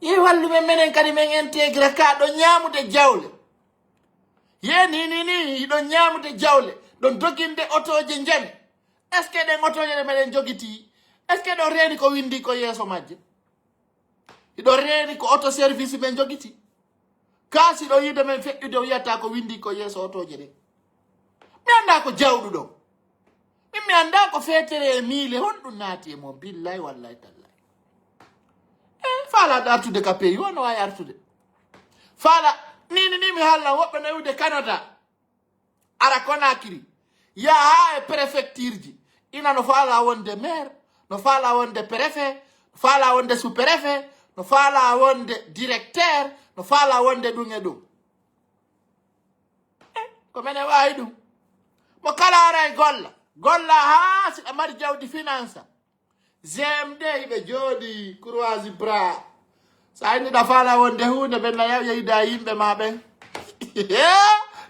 Ye wallu men menen kadi men intégra ka ɗo ñaamude jawle. Ye ni ni ni hiɗon ñaamude jawle, ɗon doginde otooje njane. Est-ce que ɗen otooje ɗe meɗen jogiti? Est-ce que ɗon reeni ko windi ko yeeso majje? Hiɗon reeni ko oto service men jogiti? Ka si ɗo yiide men feƴƴude o yiyata ko windi ko yeeso otooje ɗen. Mi annda ko jawɗuɗon. Min mi annda ko feetere e miile honɗum naati e mon billahi wallahi tallahi. E faala artude ka pays wano wawi artude. Faala nini ni mi haalna woɓɓe no iwde Canada. Ara Conakry. Yaha e préfecture ji. Ina no faala wonde maire, no faala wonde préfet, no faala wonde sous-préfet, no faala wonde directeur, no faala wonde ɗum e ɗum. Eh, ko menen wawi ɗum. Mo kala ara e golla. Golla ha si ɗa mari jawdi finance. G M D hiɓe jooɗi croise bras. Sa inni ɗa faala wonde hunde ɓen na yaw yeyda yimɓe ma ɓen.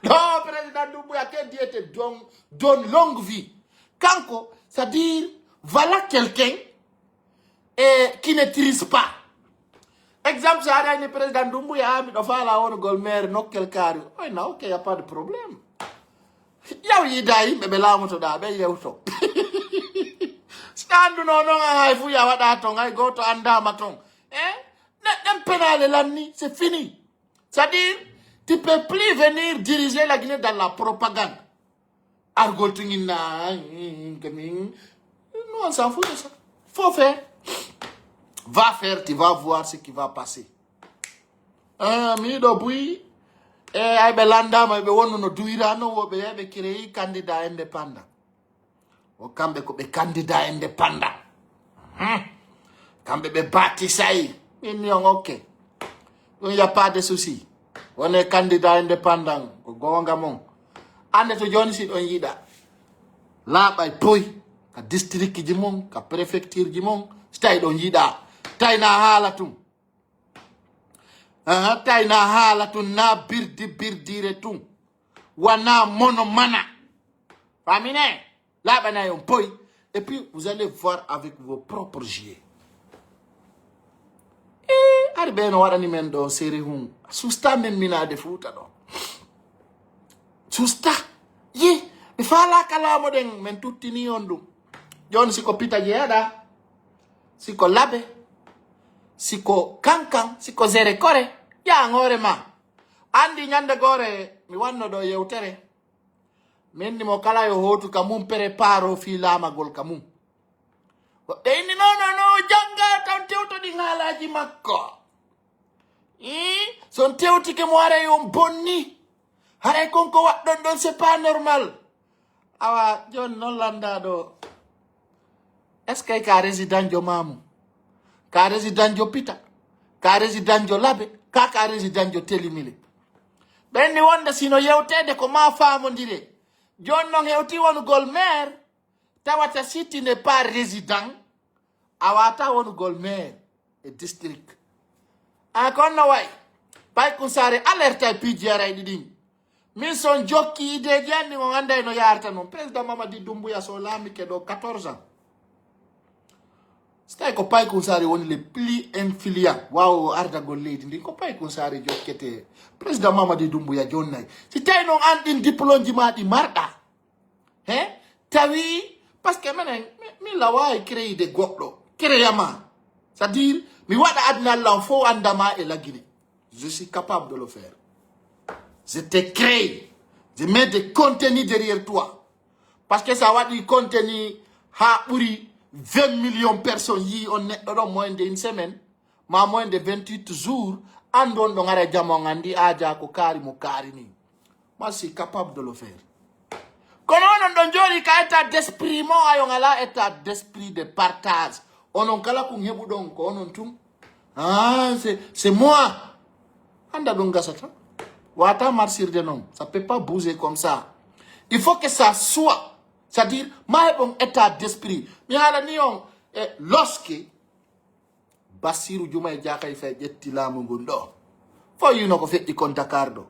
Ɗo président Dumbuya ken diyete don, don longue vie. Kanko, c'est-à-dire, voilà quelqu'un et qui ne triche pas. Exemple, sa aɗa ni président Dumbuya, a miɗo faala wonugol maire nokkel kaari. Oy na, ok, y a pas de problème. Yaw yiida yimɓe ɓe laamotoɗa ɓe yewto. Si a annduno noon an hay fuu ya waɗa toon, hay gooto anndaama toon. Eh? Neɗɗen penaale lanni, c'est fini. C'est-à-dire, tu peux plus venir diriger la Guinée dans la propagande. Argol tun inna, mm, que min, nous on s'en fout de ça. Faut faire. Va faire, tu vas voir ce qui va passer. Ah, miɗo buy. E ay ɓe landama ɓe wonno no duwirano woɓɓe yaɓe créé candidat indépendant. O kamɓe ko ɓe candidat indépendant. Hmm. Kamɓe ɓe batisay. Min mi on ok. Ɗum y a pas de souci. Wone candidat indépendant, ko goonga mon. Annde to jooni si ɗon yiɗa. Laaɓay poy, ka district ji mon, ka préfecture ji mon, si tawi ɗon yiɗa. Tawi na haala tun. Aha, tawi na haala tun, na birdi birdire tun. Wana mono mana. Famine, laaɓanay on poy. Et puis, vous allez voir avec vos propres yeux. Eh, hari ɓe no waɗani men ɗo seri hun. Susta men minade fuuta ɗo. Susta. Yi, mi fala kalamo ɗen, men tuttini on ɗum. Jon si ko pita jeeɗa. Si ko labe. Si ko kankan, si ko zere kore. Ya ngore ma. Andi ñande gore, mi wanno ɗo yewtere. Min ni mo kala yo hootu ka mum, préparo fii laamagol ka mum. Woɓɓe inni, "Non, non, non, o jannga tan tewtoɗi haalaaji makko. Ii, so on tewtike mo, haray on bonni. Haray kon ko waɗɗon ɗon, c'est pas normal." Awa, jooni non lannda ɗo. Est-ce que ka résident jo mamu? Ka résident jo pita? Ka résident jo labe? Ka, ka résident jo telimile? Ɓen ni wonde sino yewtede ko ma faamondire. Jooni non hewti wonugol maire, tawata si tu n'es pas résident, a wata wonugol maire e district. A kon no way. Paykun Saare alerte ay piiji aray ɗiɗin. Min son jokki ideeji anni on anday no yarata non. Président Mamadi Doumbouya so laamike ɗo quatorze ans. So tawi ko Paykun Saare woni le plus influent waawo ardagol leydi ndin, ko Paykun Saare jokkete. Président Mamadi Doumbouya jonnay. Si tawi non an ɗin diplôme ji ma ɗi marɗa. He? Tawi, parce que menen, mi, mi lawa e créer de goɗɗo. Créer ma. C'est-à-dire, mi waɗa aduna Allah on fof andama e lagine. Je suis capable de le faire. Je te crée. Je mets des contenus derrière toi. Parce que ça waɗi contenu ha ɓuri vingt millions personnes yi on neɗɗo ɗon moins de une semaine, ma moins de vingt-huit jours, andu on ɗon ara jama on andi aja ko kaari mo kaari ni. Moi, je suis capable de le faire. Kono onon ɗon jooɗi ka état d'esprit mo, ayon ala état d'esprit de partage. Onon kala kun heɓuɗon ko onon tun. Ah, c'est, c'est moi. Anda ɗum gasata. Wata marchirde non. Ça peut pas bouger comme ça. Il faut que ça soit. C'est-à-dire, ma heɓon état d'esprit. Mi haalani on, eh, lorsque Bassirou Diomaye Diakhar Faye ƴetti laamu ngun ɗo. Fo yino ko feƴƴi kon Dakar ɗo.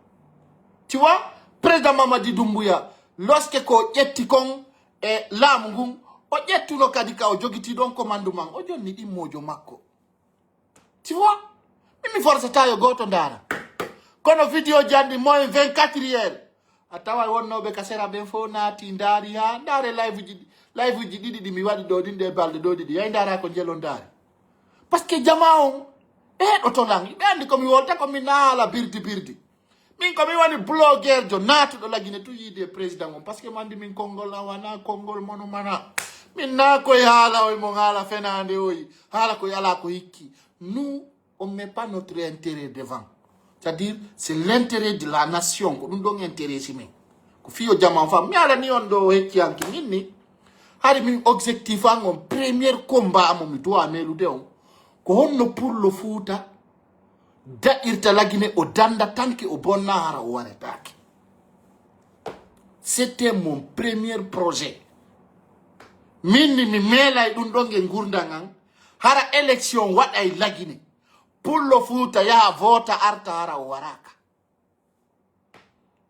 Tu vois, président Mamadi Doumbouya, lorsque ko ƴetti kon e laamu ngun, o ƴettuno kadi ka o jogiti ɗon commandement, o jonni ɗimmojo makko. Tu vois? Min mi forceta yo gooto ndaara. Kono vidéo ji anndi moins vingt-quatre heures. A tawa wonnooɓe ka sera ɓen fof naati ndaari ha ndaare live ji, live ji ɗiɗi ɗi mi waɗi ɗo ɗin ɗe balɗe ɗo ɗiɗi. Yay ndaara ko njel on ndaari. Parce que jama on e heɗoto lan. Ɓe anndi ko mi wolta ko mi naala birdi birdi. Min ko mi woni blogueur jo naatuɗo lagine tu yiide président on. Parce que mi anndi min konngol a wana konngol mono mana. Min na koye haala oy mon haala fenaande oy. Haala koye ala ko hikki. Nous, on met pas notre intérêt devant. C'est-à-dire, c'est l'intérêt de la nation. Ko ɗum ɗon intérêt si min. Ko fiyo jama on fam. Mi ala ni on ɗo hecci hanki min ni. Hari min objectif an on premier combat amo mi doit melude on. Ko honno pullo Fuuta daɗirta lagine o danda tanke o bonna hara o waretaake. C'était mon premier projet. Min ni mi meelay ɗum ɗon e ngurdan an. Hara élection waɗay lagine. Pullo Fuuta yaha voota arta hara o waraka.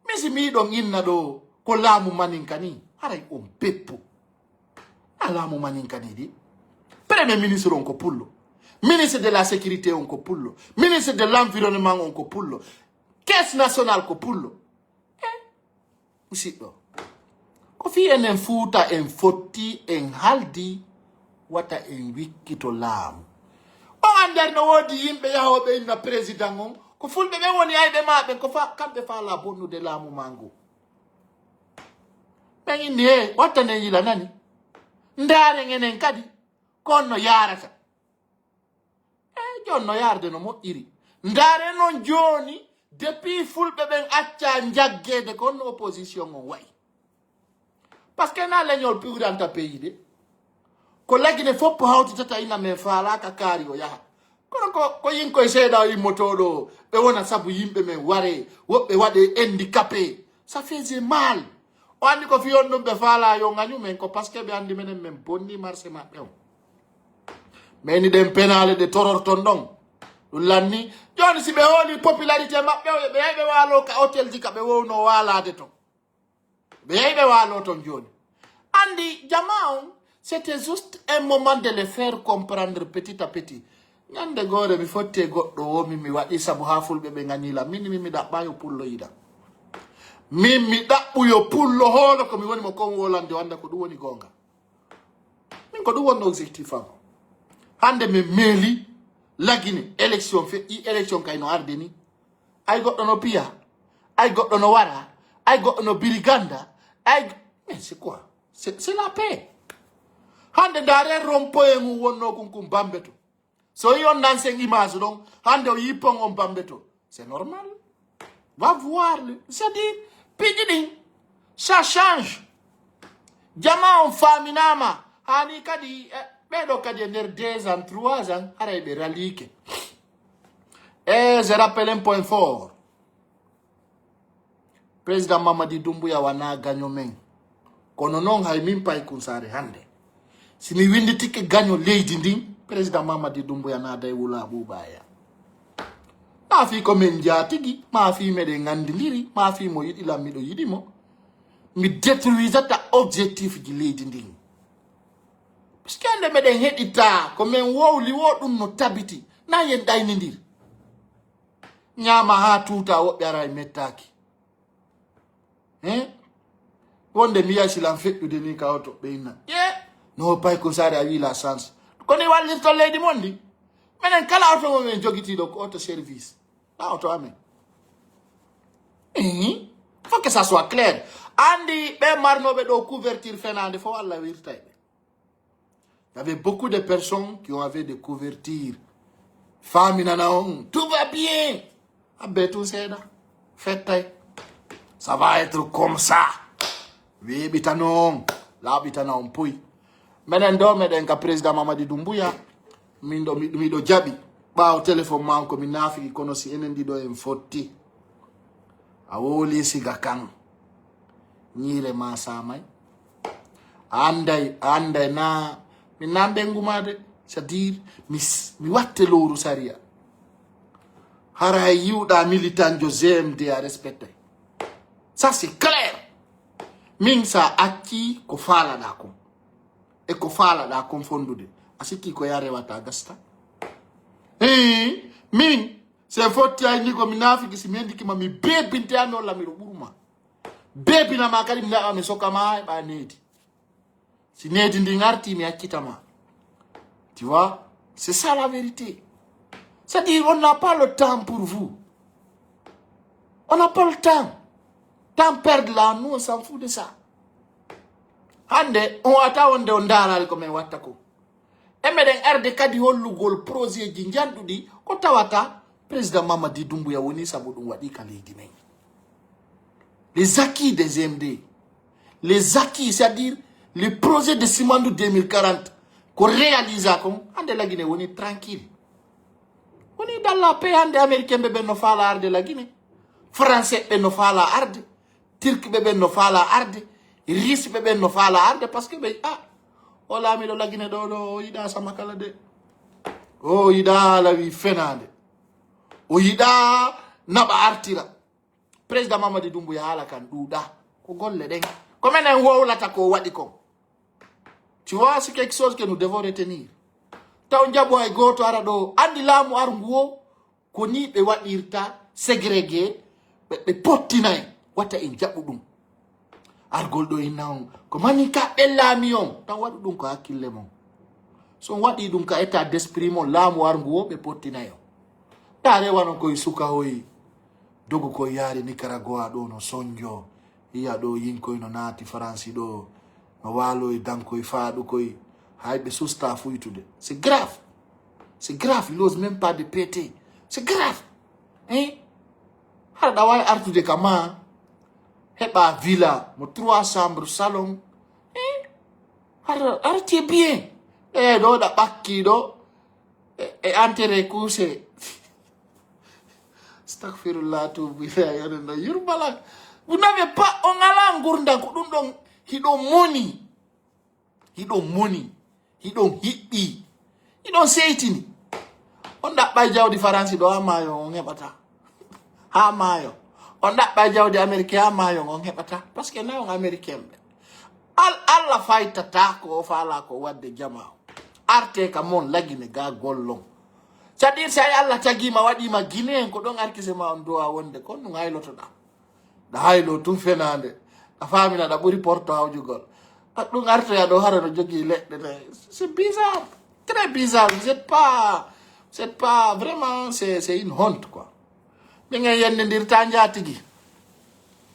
Min si miɗon inna ɗo ko laamu maninka ni, haray on beppo. A laamu maninka ni di. Premier ministre on ko pullo. Ministre de la sécurité on ko pullo. Ministre de l'environnement on ko pullo. Caisse nationale ko pullo. Eh, musidɗo. Ko fii enen Fuuta en fotti, en haldi, wata en wikkito laamu. On annder no woodi yimɓe yahooɓe inna président on, ko fulɓe ɓen woni ayɓe ma ɓen, ko fa, kamɓe faala bonnude laamu ma ngu. Ɓen inni, he, watta nen yila nani. Ndaaren enen kadi, ko on no yaarata. E jooni no yaarde no moƴƴiri. Ndaare noon jooni, depuis fulɓe ɓen acca njaggeede ko honno opposition on wayi. Parce que na leñol piwranta pays de. Ko lagine fof hawtitata ina men faalaaka kaari o yaha. Kono ko ko yinkoye seeɗa o immotooɗo ɓe wona sabu yimɓe men ware woɓɓe waɗe handicapé. Ça faisait mal. O anndi ko fiyon ɗum ɓe faala yo ngañu men ko parce que ɓe anndi menen men bonni marché maɓɓe on. Meni ɗen penaale ɗe tororton ɗon ɗum lanni. Jooni si ɓe hooli popularité maɓɓe o ɓe yahi ɓe waalo ka hôtel ji ka ɓe wowno waalaade ton. Ɓe yahi ɓe waalo ton jooni. Anndi jama on c'était juste un moment de le faire comprendre petit à petit. Ñande goore mi fotti e goɗɗo o min mi waɗi sabu haa fulɓe ɓe ngañila min min mi ɗaɓɓa yo pullo yiɗa. Min mi ɗaɓɓu yo pullo hoolo ko mi woni mo kon wolande o annda ko ɗum woni goonga. Min ko ɗum wonno objectif am. Hannde min meeli lagine élection feƴƴi élection kay no arde ni. Ay goɗɗo no piya, ay goɗɗo no wara, ay goɗɗo no biriganda, ay mais c'est quoi? C'est la paix. Hannde ndaare rompoye mum wonno kun kun bambe to. So yi on nan sen image ɗon hannde o yi pon on bambe to. C'est normal. Va voir le c'est-à-dire piiji ɗin ça change. Jama on faaminaama. Haani kadi ɓeɗo kadi e nder deux ans trois ans haray ɓe raliike. E je rappelle un point fort. Président Mamadi Dumbuya wana gaño men. Kono noon hay min pay kunsaare hannde si mi winnditike gaño leydi ndin président Mamadi Dumbuya naaday wula ɓuuɓaya. Ma fii ko men njaatigi ma fii meɗen nganndindiri ma fii mo yiɗi lan miɗo yiɗi mo. Mi détruisata objectif ji leydi ndin. Puisque hannde meɗen heɗita ko men wowli wo ɗum no tabiti na yen ɗaynindir. Ñaama haa tuuta woɓɓe ara e mettaaki. Hein? Wonde mi yahi silan feƴƴude ni ka oto ɓe inna ye no pay ko saare a wi la chance. Ko ni wallirto leydi mon ndi. Menen kala oto mo men jogitiiɗo ko oto service. Na oto amen. Faut que ça soit clair. Andi ɓe marnoɓe ɗo couverture fenande fo Allah wirtay ɓe. Il y avait beaucoup de personnes qui ont avait des couvertures. Faminana on tout va bien. Abbe tun seeɗa fettay. Ça va être comme ça. Weeɓitano on laaɓitana on poy. Menen ɗo meɗen ka président Mamadi Dumbuya. Min ɗo miɗo jaɓi ɓaawo téléphone ma on ko mi naafiki kono si enen ɗiɗo en fotti. A wowli siga kan. Ñiire ma samay. A anday a anday na min nan ɓengu ma de. C'est-à-dire mi mi watte lowru sariya. Hara hay yiwɗa militant jo G M D a respectay. Ça c'est clair. Min sa acci ko faalaɗa kon e ko faalaɗa kon fondude a sikki ko ya rewata gasta. Hii min se fotti ayni ko mi naafiki si mi hendiki ma mi bebinte ami olla miɗo ɓuruma. Bebinama kadi mi naɓa mi sokama e ɓa needi. Si needi ndi ngarti mi accitama. Tu vois, c'est ça la vérité. C'est-à-dire on n'a pas le temps pour vous. On n'a pas le temps. Temps perdre là nous on s'en fout de ça. Hande on wata wonde on daalali ko min watta ko. E meɗen arde kadi hollugol projet ji njanɗuɗi ko tawata président Mamadi Dumbuya woni sabu ɗum waɗi ka leydi men. Les acquis des M D, les acquis c'est-à-dire les projets de Simandou deux mille quarante ko réalisa kon hande lagine woni tranquille. Woni dalla pe hande américain ɓe ɓen no faala arde lagine, français ɓe no faala arde, turque ɓe ɓen no faala arde, russe ɓe ɓen no faala arde parce que ɓe a o laamiɗo lagine ɗo ɗo o yiɗa sama kala de. O yiɗa haala wi fenade. O yiɗa naɓa artira. Président Mamadi Dumbuya haala kan ɗuuɗa ko golle ɗen ko menen wowlata ko waɗi kon. Tu vois c'est quelque chose que nous devons retenir. Taw jaɓu hay gooto ara ɗo andi laamu arngu o ko ni ɓe waɗirta ségrégué ɓe pottinay wata en jaɓu ɗum. Argol ɗo inna on ko mani ka ɓe laami on taw waɗu ɗum ko hakkille mon. So on waɗi ɗum ka état d'esprit mon laamu arngu o ɓe pottinay on. Ɗa rewanon koye suka hoy dogo koye yaari Nicaragua ɗo no sonjo. Iya ɗo yinkoy no naati faransi ɗo no waalo e dankoy faaɗukoy. Hay ɓe susta fuytude c'est grave. C'est grave il ose même pas de péter. C'est grave. Hein? Hara ɗa wawi artude ka ma heɓa villa mo trois chambre salon. Hein? Hara arti bien. E ɗo ɗa ɓakki ɗo. e, e enterré couché. Astagfirullah, tubu ilay, onon ɗo yurmala. Vous n'avez pas, on ala ngurdan ko ɗum ɗon hiɗo moni. Hiɗo moni. Hiɗon hiɓɓi. Hiɗon seytini. On ɗaɓɓay jawdi Faransi ɗo ha maayo on heɓata. Ha maayo. On ɗaɓɓay jawdi Amérique ha maayo on heɓata. Parce que na on Américain ɓe. Al-, Allah faytata ko o fala ko wadde jama o. Arte ka mon lagine ga gollon. C'est-à-dire, si ay Allah tagima waɗima Guinéen ko ɗon arkise ma on dowa wonde kon ɗum haylotoɗa. Ɗa haylo tun fenande. Ɗa famina ɗa ɓuri porto hawjugol. A ɗum artoya ɗo hara no jogii leɗɗe ɗe. C'est bizarre. Très bizarre. Vous êtes pas, vous êtes pas vraiment, c'est, c'est une honte quoi. Min en yennindirta njatigi.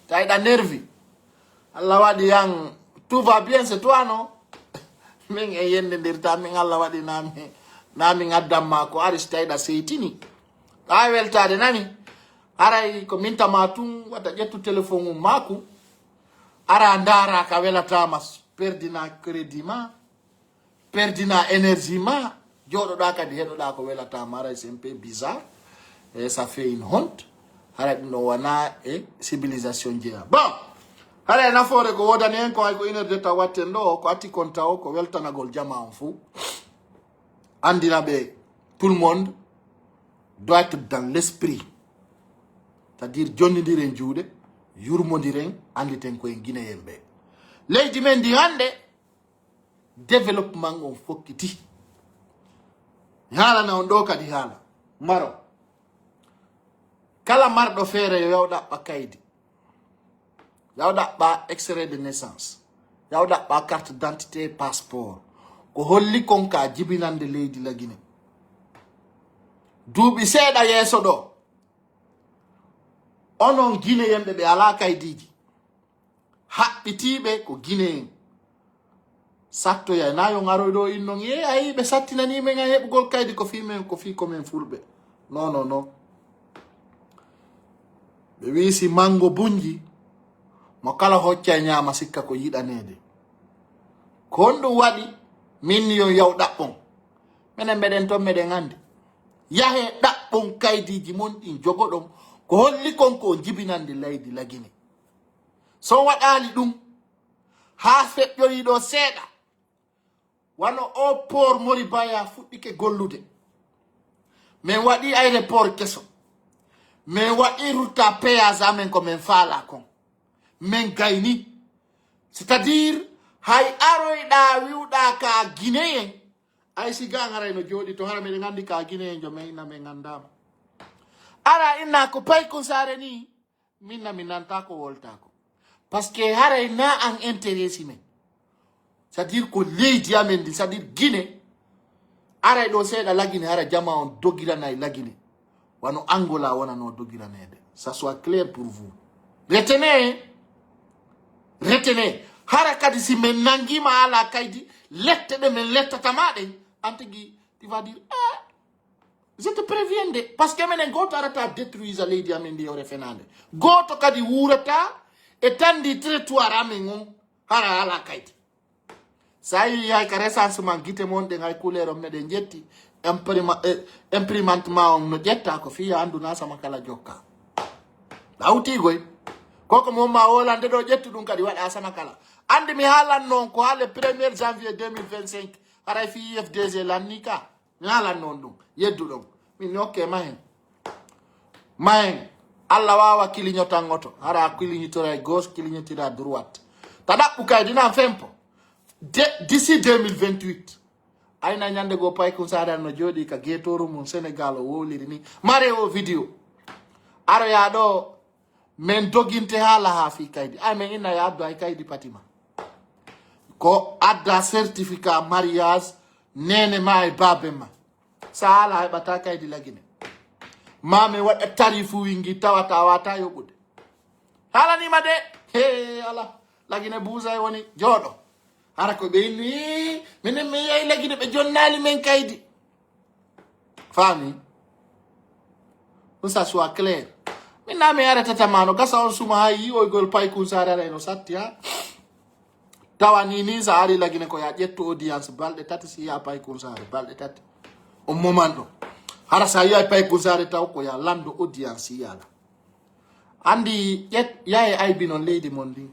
Tawi ɗa nervi. Allah waɗi yan tout va bien, c'est toi non? Min en yennindirta, min Allah waɗi nami, nami ngaddamma ko ari si tawi ɗa seytini. Ɗa weltade nani? Haray ko min tama tun wata ƴettu téléphone mum maku. Ara ndara ka welatama, perdina crédit ma, perdina énergie ma, joɗoɗa kadi heɗoɗa ko welatama, haray c'est un peu bizarre. Et ça fait une honte. Haray ɗum ɗo wana e civilisation jeeya. Bon, haray nafoore ko wodani en ko hay ko une heure de temps watten ɗo, ko atti kon taw ko weltanagol jama on fou. Andina ɓe, tout le monde doit être dans l'esprit. C'est-à-dire, jonnidiren juuɗe, yurmodiren, anditen ko en Guinéen ɓe. Leydi men ndi hande, développement on fokkiti. Mi haalana on ɗo kadi haala. Maro. Kala marɗo feere yo yaw ɗaɓɓa kaydi. Yaw ɗaɓɓa extrait de naissance. Yaw ɗaɓɓa carte d'identité, passeport. Ko holli kon ka jibinande leydi Lagine. Duuɓi seeɗa yeeso ɗo, onon Guinéen ɓe ɓe alaa kaydiji. Haɓɓitiiɓe ko Guinéen. Sattoya, na yo ngaroy ɗo innon. Ye, ayi, ɓe sattinani men an heɓugol kaydi ko fii men, ko fii ko men Fulɓe. Non, non, non. Ɓe wii si mango bunji, mo kala hocca e ñaama sikka ko yiɗaneede. Ko honɗum waɗi? Min ni yo yaw ɗaɓɓon. Menen meɗen ton, meɗen andi. Yahe ɗaɓɓon kaydiji mon ɗin jogoɗon. Ko holli kon ko on jibinande laydi Lagine. So on waɗaali ɗum, haa feƴƴoyi ɗo seeɗa, wano o port Moribaya fuɗɗike gollude. Min waɗi aéroport keso. Min waɗi route à péage amen ko min faala kon. Min gayni. C'est-à-dire, hay aroyɗa wiwɗa ka Guinéen, ay si ga ngaray no jooɗi to hara meɗen andi ka Guinéen jo min inna min andama. Ara inna ko Paykun Saare ni, min na mi nanta ko wolta ko. Parce que haray na an intéresse men. C'est-à-dire ko leydi amen ndi, c'est-à-dire Guinée. Aray ɗo seeɗa Lagine, hara jama on dogiranay Lagine. Wano Angola wonano dogiraneede. Ça soit clair pour vous. Retenez. Retenez. Hara kadi si min nangima ala kaydi, lette ɗe min lettata ma ɗen, an tigi, tu vas dire, ah, je te préviens de, parce que menen gooto arata détruisa leydi amen ndi yo refenande. Gooto kadi wuurata e tandi territoire amen on hara ala kaydi. Sa yi hay ka recensement gite mon ɗen hay couleur on meɗen ƴetti, imprima-, eh, imprimante ma on no ƴetta ko fiya andu na sama kala jokka. Hawti goy. Koko mo ma wolande ɗo ƴettu ɗum kadi waɗa sama kala. Andi mi haalan non ko ha le premier janvier deux mille vingt-cinq, haray fi U F D G lanni ka. Mi haalan non ɗum. Yeddu ɗon. Min ni, ok, mahen. Mahen. Allah wawa kiliñotan oto. Hara kiliñitira gauche, kiliñitira droite. Ta ɗaɓɓu kay dina fempo. De, d'ici deux mille vingt-huit. Ayna ñande go Paykun Saare no jooɗi ka geetooru mum Sénégal o wowliri ni. Mare o vidéo. Aroya ɗo min doginte haala ha fii kaydi. Ay, min inna ya addu ay kaydi patima. Ko adda certificat mariage nene ma e baabe ma. Sa haala heɓata kaydi Lagine. Ma min waɗa tarifu wingi tawata wata yoɓude. Haalanima de. He, ala. Lagine buusay woni jooɗo. Hara ko ɓe inni, minen min yahi Lagine ɓe jonnali men kaydi. Faami? Ɗum ça soit clair. Min na mi arata tamano, gasa on suma hay yi'oygol Paykun Saare ara eno satti ha. Tawa ni ni sa ari Lagine ko ya ƴettu audience balɗe tati si ya Paykun Saare balɗe tati. On momanɗo, hara sa yahi pay kusare taw ko ya lando audience yala. Andi ƴet yahe aybi non leydi mon ndin.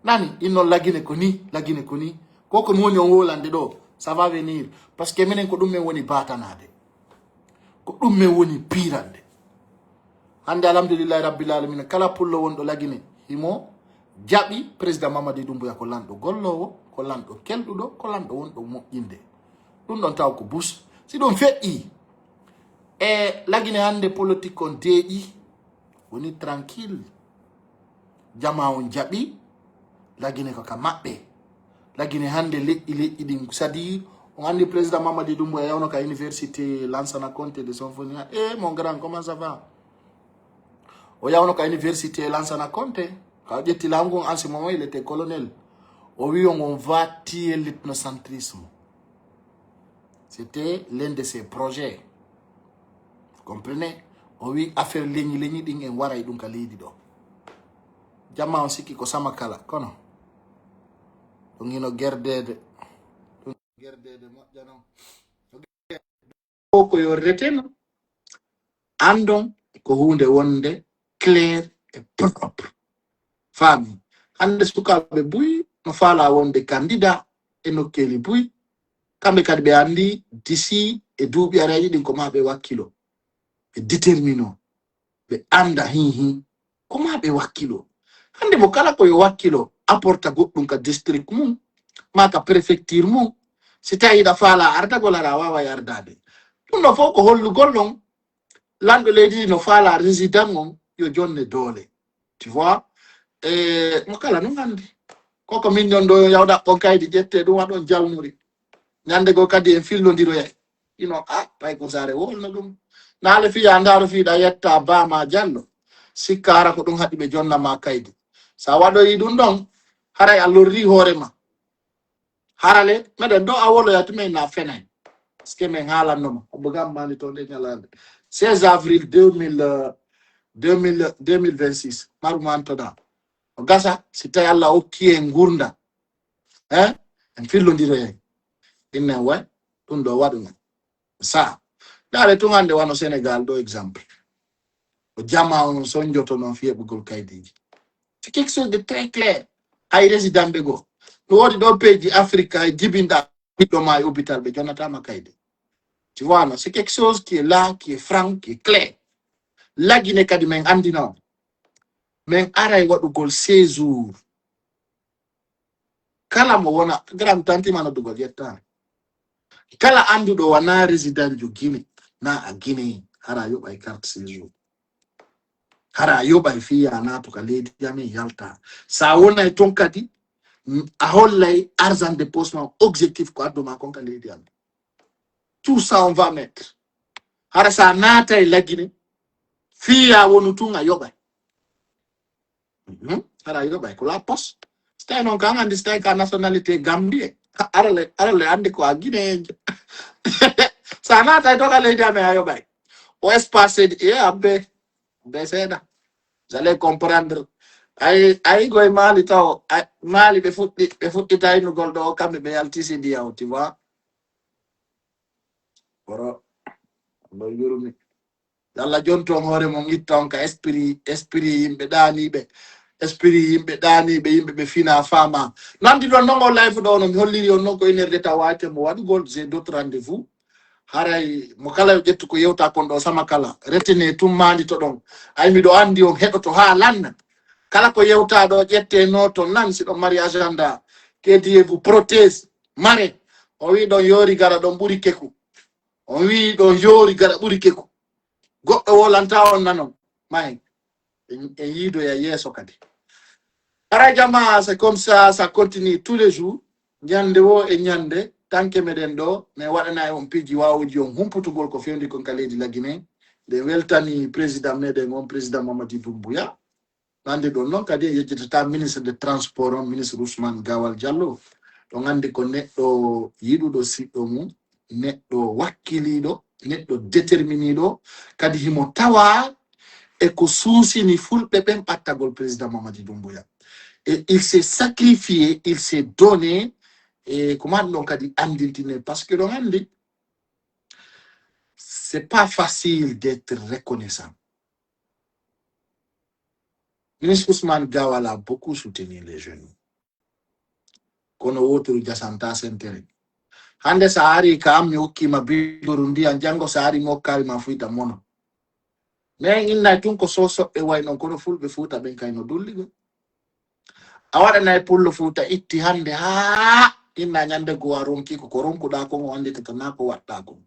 Nani innon lagine ko ni, lagine ko ni. Ko ko mi woni on wolande ɗo, ça va venir. Parce que minen ko ɗum men woni batanade. Ko ɗum men woni pirande. Hande alhamdulillahi rabbil alamina, kala pullo wonɗo lagine himo jaɓi président Mamadi Doumbouya ko lanɗo gollowo, ko lanɗo kelɗuɗo, ko lanɗo wonɗo moƴƴinde. Ɗum ɗon taw ko bus. Si ɗum feƴƴi, e lagine hande politique on deeƴi, woni tranquille. Jama on jaɓi, lagine ko ka maɓɓe. Lagine hande leƴƴi leƴƴi ɗin, c'est-à-dire, on andi président Mamadi Doumbouya yawno ka université Lansana Conté de Sonfonia. Eh, mon grand, comment ça va? O yawno ka université Lansana Conté. Ka o ƴetti laamu ngon, en ce moment il était colonel. O wi on, on va tuer l'ethnocentrisme. C'était l'un de ses projets. Comprenez? O wi affaire leñi leñi ɗin en waray ɗum ka leydi ɗo. Jama on sikki ko sama kala, kono ɗum hino gerdede. Ɗum gerdede moƴƴa non. Ko ko yo reteno, andon ko hunde wonde clair e propre. Faami? Hande sukaaɓe buy no faala wonde candidat e nokkeeli buy. Kamɓe kadi ɓe andi d'ici e duuɓi areeji ɗin ko ma ɓe wakkilo. Ɓe détermino. Ɓe anda hihi. Ko ma ɓe wakkilo. Hande mo kala ko yo wakkilo apporta goɗɗum ka district mum, ma ka préfecture mum. Si tawi hiɗa faala ardagol, hara a waaway ardade. Ɗum ɗo fof ko hollugol non lanɗo leydi ndi no faala résident on yo jonne doole. Tu vois? E mo kala non andi. Koko min non ɗo yo yaw ɗaɓɓon kaydi ƴette ɗum waɗon jalnuri. Ñande goo kadi en fillodirayay. Ino a pay ko sare wolno ɗum. Naale fiya ndaaro fiɗa yetta bama jallo. Sikka hara ko ɗum haɗi ɓe jonna ma kaydi. Sa waɗoyi ɗum ɗon, haray a lorri hoore ma. Harale, meɗen ɗo a woloya tuma na fenay. Parce que min haalannoma, o bugam mani to nde ñalande. Seize avril deux mille, euh, deux mille, deux mille vingt-six. Maru mantoɗa. O gasa, si tawi Allah okki en ngurda. Hein? En fillodiroyay. Innen way, ɗum ɗo waɗu men. Sa, ndaare tun hande wano Sénégal ɗo exemple. O jama on sonjoto non fi heɓugol kaydiji. C'est quelque chose de très clair. Hay résident ɓe goo. No woodi ɗo peeji Afrique hay jibinɗa ɓiɗɗo ma e hôpital ɓe jonnatama kaydi. Tu vois, non? C'est quelque chose qui est là, qui est franc, qui est clair. Lagine kadi men andina on. Men aray waɗugol séjour. Kala mo wona, grand tanti ma noddugol yettaani. Kala annduɗo wona résident jo Guinée, na a Guinée, hara yoɓay carte séjour. Hara yoɓay fiya naatu ka leydi amen yalta. Sa wonay ton kadi, m-, a hollay argent de poche ma objectif ko addu ma kon ka leydi amen. Tout ça, on va mettre. Hara sa naatay lagine, fiya wonu tun a yoɓay. Mhm. Hara a yoɓay ko la poste. Si tawi non kan andi si tawi ka nationalité Gambie. Arale, arale andi ko a Guinéen. Sa naatay to ka leydi amen a yoɓay. O espace de, e abbe, be seeɗa. Vous allez comprendre. Ay, ay goy Mali taw, ay, Mali ɓe fuɗɗi, ɓe fuɗɗi taynugol ɗo, kamɓe ɓe yalti C D A O, tu vois. Boro, no yurmi. Yalla jonto on hoore mon, itta on ka esprit, esprit yimɓe ɗaaniiɓe, esprit yimɓe ɗaaniiɓe, yimɓe ɓe fina fama. Nandi ɗon non o live ɗo no mi holliri on non ko une heure de temps wawete mo waɗugol, j'ai d'autres rendez-vous. Haray mo kala yo ƴettu ko yewta kon ɗo sama kala. Retenez tun mandi to ɗon. Ay miɗo andi on heɗoto haa lanna. Kala ko yewta ɗo ƴette no to nan si ɗon mari agenda. Que Dieu vous protège. Mare. O wi ɗon yoori gara ɗon ɓuri keku. On wi ɗon yoori gara ɓuri keku. Goɗɗo wolanta on nanon. May. En, en yiidoya yeeso kadi. Haray jama, c'est comme ça, ça continue tous les jours. Ñande wo e ñande, tanke meɗen ɗo, min waɗanay on piiji wawuji on humputugol ko fewndi kon ka leydi Lagine. Ɗen weltani président meɗen on, président Mamadi Doumbouya. Nande ɗon non kadi en yejjitata ministre de transport on, ministre Ousmane Gawal Diallo. Ɗon andi ko neɗɗo yiɗuɗo siɗɗo mum, neɗɗo wakkiliiɗo, neɗɗo déterminiiɗo, kadi himo tawa e ko suusini fulɓe ɓen ɓattagol président Mamadi Doumbouya. Et il s'est sacrifié, il s'est donné, e ko man ɗon kadi andintine, parce que ɗon andi, C'est pas facile d'être reconnaissant. Ministre Ousmane Gawal a beaucoup soutenu les jeunes. Kono woturu jasanta sentere. Hande sa ari ka am mi hokkima bidoru ndiyan, jango sa ari mi hokkari ma fuita mono. Mais inna tun ko sosoɓe way non kono fulɓe fuuta ɓen kay no dulli ɗum. A waɗanay pullo fuuta itti hande ha inna ñande go a ronki ko, ko ronkuɗa kon o anditata na ko waɗɗa kon.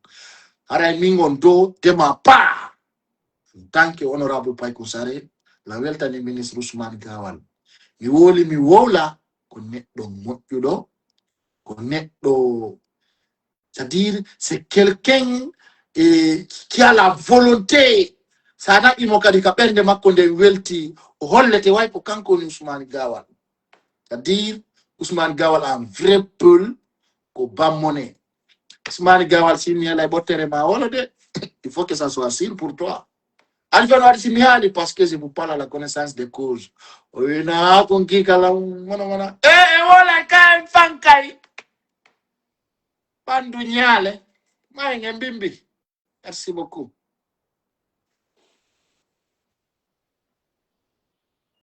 Haray min on do dema pa. En tant que honorable Payko Sare, la weltani ministre Ousmane Gawal. Mi woli mi wowla ko neɗɗo moƴƴuɗo, ko neɗɗo, c'est-à-dire c'est quelqu'un eh, qui a la volonté. Sa naɓi mo kadi ka ɓernde makko nden welti, o hollete way ko kanko woni Ousmane Gawal. C'est-à-dire Ousmane Gawal a un vrai peul ko bammone. Ousmane Gawal si mi helay ɓottere ma wolo de. Il faut que ça soit sûr pour toi. Alfano waɗi si mi haali parce que je vous parle à la connaissance des causes. O wina kon kikala mona mona. E e wola kay fankay. Ɓandu ñaale. May nge mbimbi. Merci beaucoup.